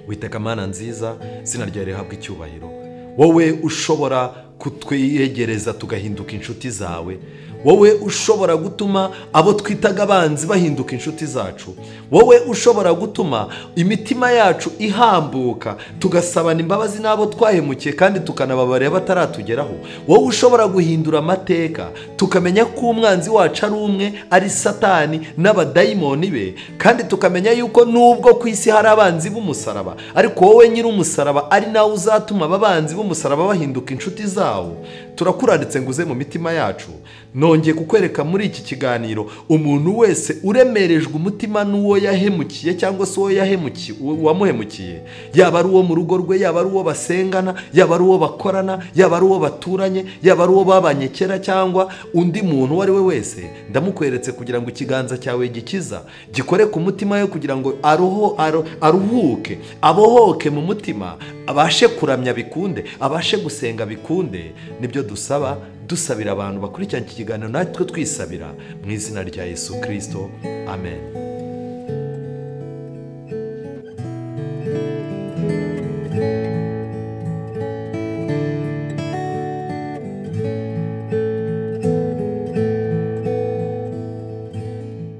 Witeka Mana nziza, izina ryawe rihabwe icyubahiro. Wowe ushobora kutwiyegereza tugahinduka inshuti zawe, wowe ushobora gutuma abo twitaga abanzi bahinduka inshuti zacu, wowe ushobora gutuma imitima yacu ihambuka tugasabana imbabazi n'abo twahemukiye kandi tukanababarira bataratugeraho, wowe ushobora guhindura amateka tukamenya ko umwanzi wacu ari umwe, ari Satani n'abadayimoni be, kandi tukamenya yuko nubwo ku isi hari abanzi b'umusaraba, ariko wowe nyiri umusaraba ari nawe uzatuma ababanzi b'umusaraba bahinduka inshuti zawo. Turakuranditse ngo uze mu mitima yacu. Nongeye kukwereka muri iki kiganiro umuntu wese uremerejwe umutima n'uwo yahemukiye cyangwa se uwo yahemukiye, uwamuhemukiye, yaba ari uwo mu rugo rwe, yaba ari uwo basengana, yaba ari uwo bakorana, yaba ari uwo baturanye, yaba ari uwo babanye kera cyangwa undi muntu uwo ari we wese, ndamukweretse kugira ngo ikiganza cyawe gikiza gikore ku mutima we, kugira ngo aruhuke, abohoke mu mutima, abashe kuramya bikunde, abashe gusenga bikunde. Nibyo dusaba, dusabira abantu bakurikirana iki kiganiro, natwe twisabira mu izina rya Yesu Kristo, amen.